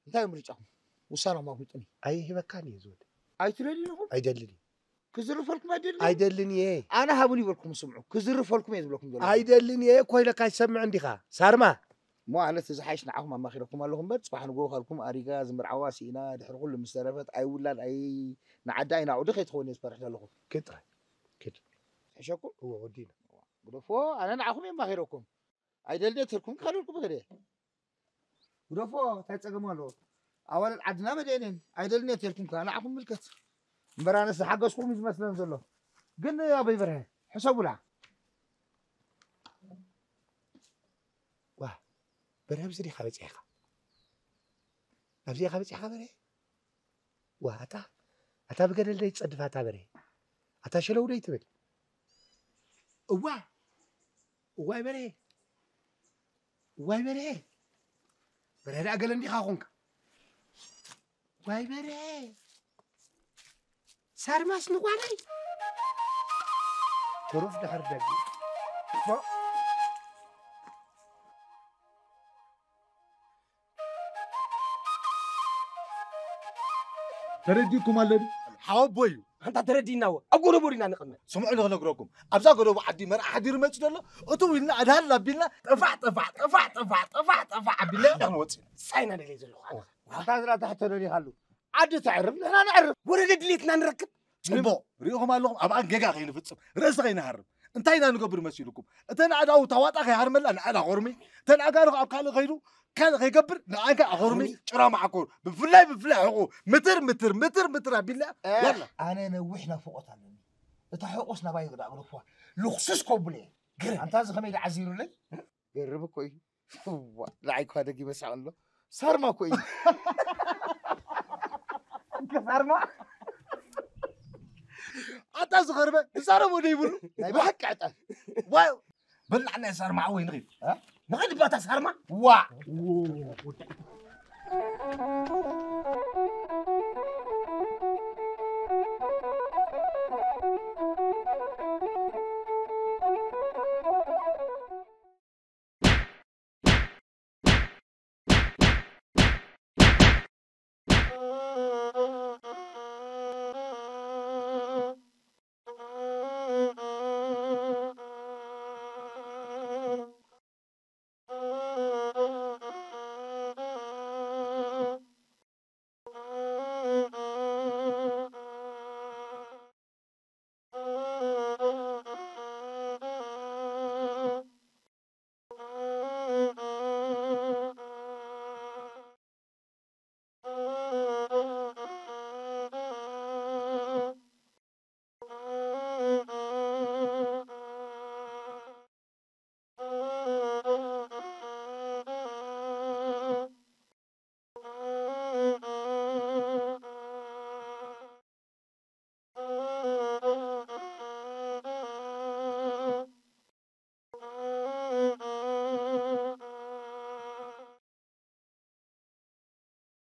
እንታይ እዩ ምርጫኹም ውሳነኹም ኣፍልጡኒ ኣይህበካን እዩ ዝወድ ኣይትደልዩ ኣለኹም ኣይደልን እዩ ክዝርፈልኩም ኣይደልን። ኣይደልን እየ። ኣነ ሃቡን ይበልኩም ስምዑ። ክዝርፈልኩም እየ ዝብለኩም ዘሎ። ኣይደልን እየ እኮ ኢለካ ይሰምዕ እንዲኻ። ሳርማ። እሞ ኣነ እቲ ዝሓይሽ ንዓኹም ኣማኺረኩም ኣለኹ እምበር፣ ጽባሕ ንግሆ ከልኩም ኣሪጋ ዝምርዓዋ ስኢና፣ ድሕሪ ኩሉ ምስ ተረፈት ኣይውላድ ኣይ ንዓዳ ኣይናቑዲ ከይትኸውን እየ ዝፈርሕ ዘለኹ። ክድ ጥራይ። ክድ። ሕሸኩም? እወ፣ ወዲና። ግደፎ፣ ኣነ ንዓኹም እየ ኣማኺረኩም። ኣይደልን እየ ተልኩም ከለልኩም ከደ። ግደፎ፣ እንታይ ጸገም ኣለዎ? ኣዋልድ ዓድና መደየንን ኣይደልን እየ ተልኩም ከኣ ንዓኹም ምልከት። እምበር ኣነስ ዝሓገዝኩም እዩ ዝመስለን ዘሎ። ግን ኣበይ በርሀ? ሕሰቡላ። ዋ፣ በርሀ ኣብዚ ዲኻ በጺሕካ? ኣብዚ ኢኻ በጺሕካ በርሀ? ዋ፣ ኣታ፣ ኣታ ብገደል ደይ ትጸድፍ ኣታ በርሀ? ኣታ ሸለው ደይ ትብል? እዋ፣ እዋይ በርሀ፣ እዋይ በርሀ፣ በርሀ ደኣ ገለ እንዲኻ ኾንካ። ዋይ በርሀ፣ ሳርማስ ንጓለይ። ትሩፍ ድሕር ደግ። ተረዲእኩም ኣለኒ? ሓወቦ እዩ። ኣንታ ተረዲእናዎ። ኣብ ጎደቦ ዲና ንቕመጥ። ስምዑ ንኽነግረኩም። ኣብዛ ጎደቦ ዓዲ መርዓ ሓዲሩ መጺ ዘሎ፣ እትው ኢልና ኣድሃል ኣቢልና፣ ጠፋዕ፣ ጠፋዕ፣ ጠፋዕ፣ ጠፋዕ፣ ጠፋዕ፣ ጠፋዕ ኣቢልና ኢና ክንወጽእ። ሳይና ደልየ ዘለኹ ኣነ። ኣንታ ዝራ ታሕቶ ደሊኻሉ። ዓዲ ተዕርብ፣ ንሕና ነዕርብ። ወረደ ድሌትና ንረክብ። ጽቡቕ። ሪኢኹም ኣለኹም፣ ኣብኣን ጌጋ ከይንፍጽም፣ ርእሲ ከይንሃርም። እንታይ ኢና ንገብር መሲልኩም? እተን ኣእዳው ታዋጣ ከይሃርመላ ንኣእዳ ኾርሚ፣ እተን ኣጋርኹ ኣብ ካልእ ከይዱ፣ ካልእ ከይገብር ንኣንካ ኣኾርሚ፣ ኣኾርሚ። ጭራ ማዕኮር፣ ብፍላይ፣ ብፍላይ ሕቑ፣ ምትር፣ ምትር፣ ምትር፣ ምትር ኣቢላ፣ እ፣ ያላ። ኣነ ነዊሕ ናፍቖት ኣለኒ። እታ ሕቑስ ናባይ ክዳ ግደፍዋ። ልኽሱስ ከብሎ እየ። ግርም። ኣንታ እዚ ከመይ ደዓዚሩለይ? ገርም እኮ እዩ። ዋ፣ ንዓይ እኳ ደጊመ ሳቕ ኣሎ። ሳርማ እኮ እዩ። እንከ ሳርማ? ኣታ ዝኸርበ፣ ዝዛረቦ ዶ ይብሉ? ናይ ብሓቂ ዕጣን። ዋ፣ በላዕና ሳርማ፣ ሓወይ፣ ንኺድ። እ? ንኺድ ባታ ሳርማ? ዋ።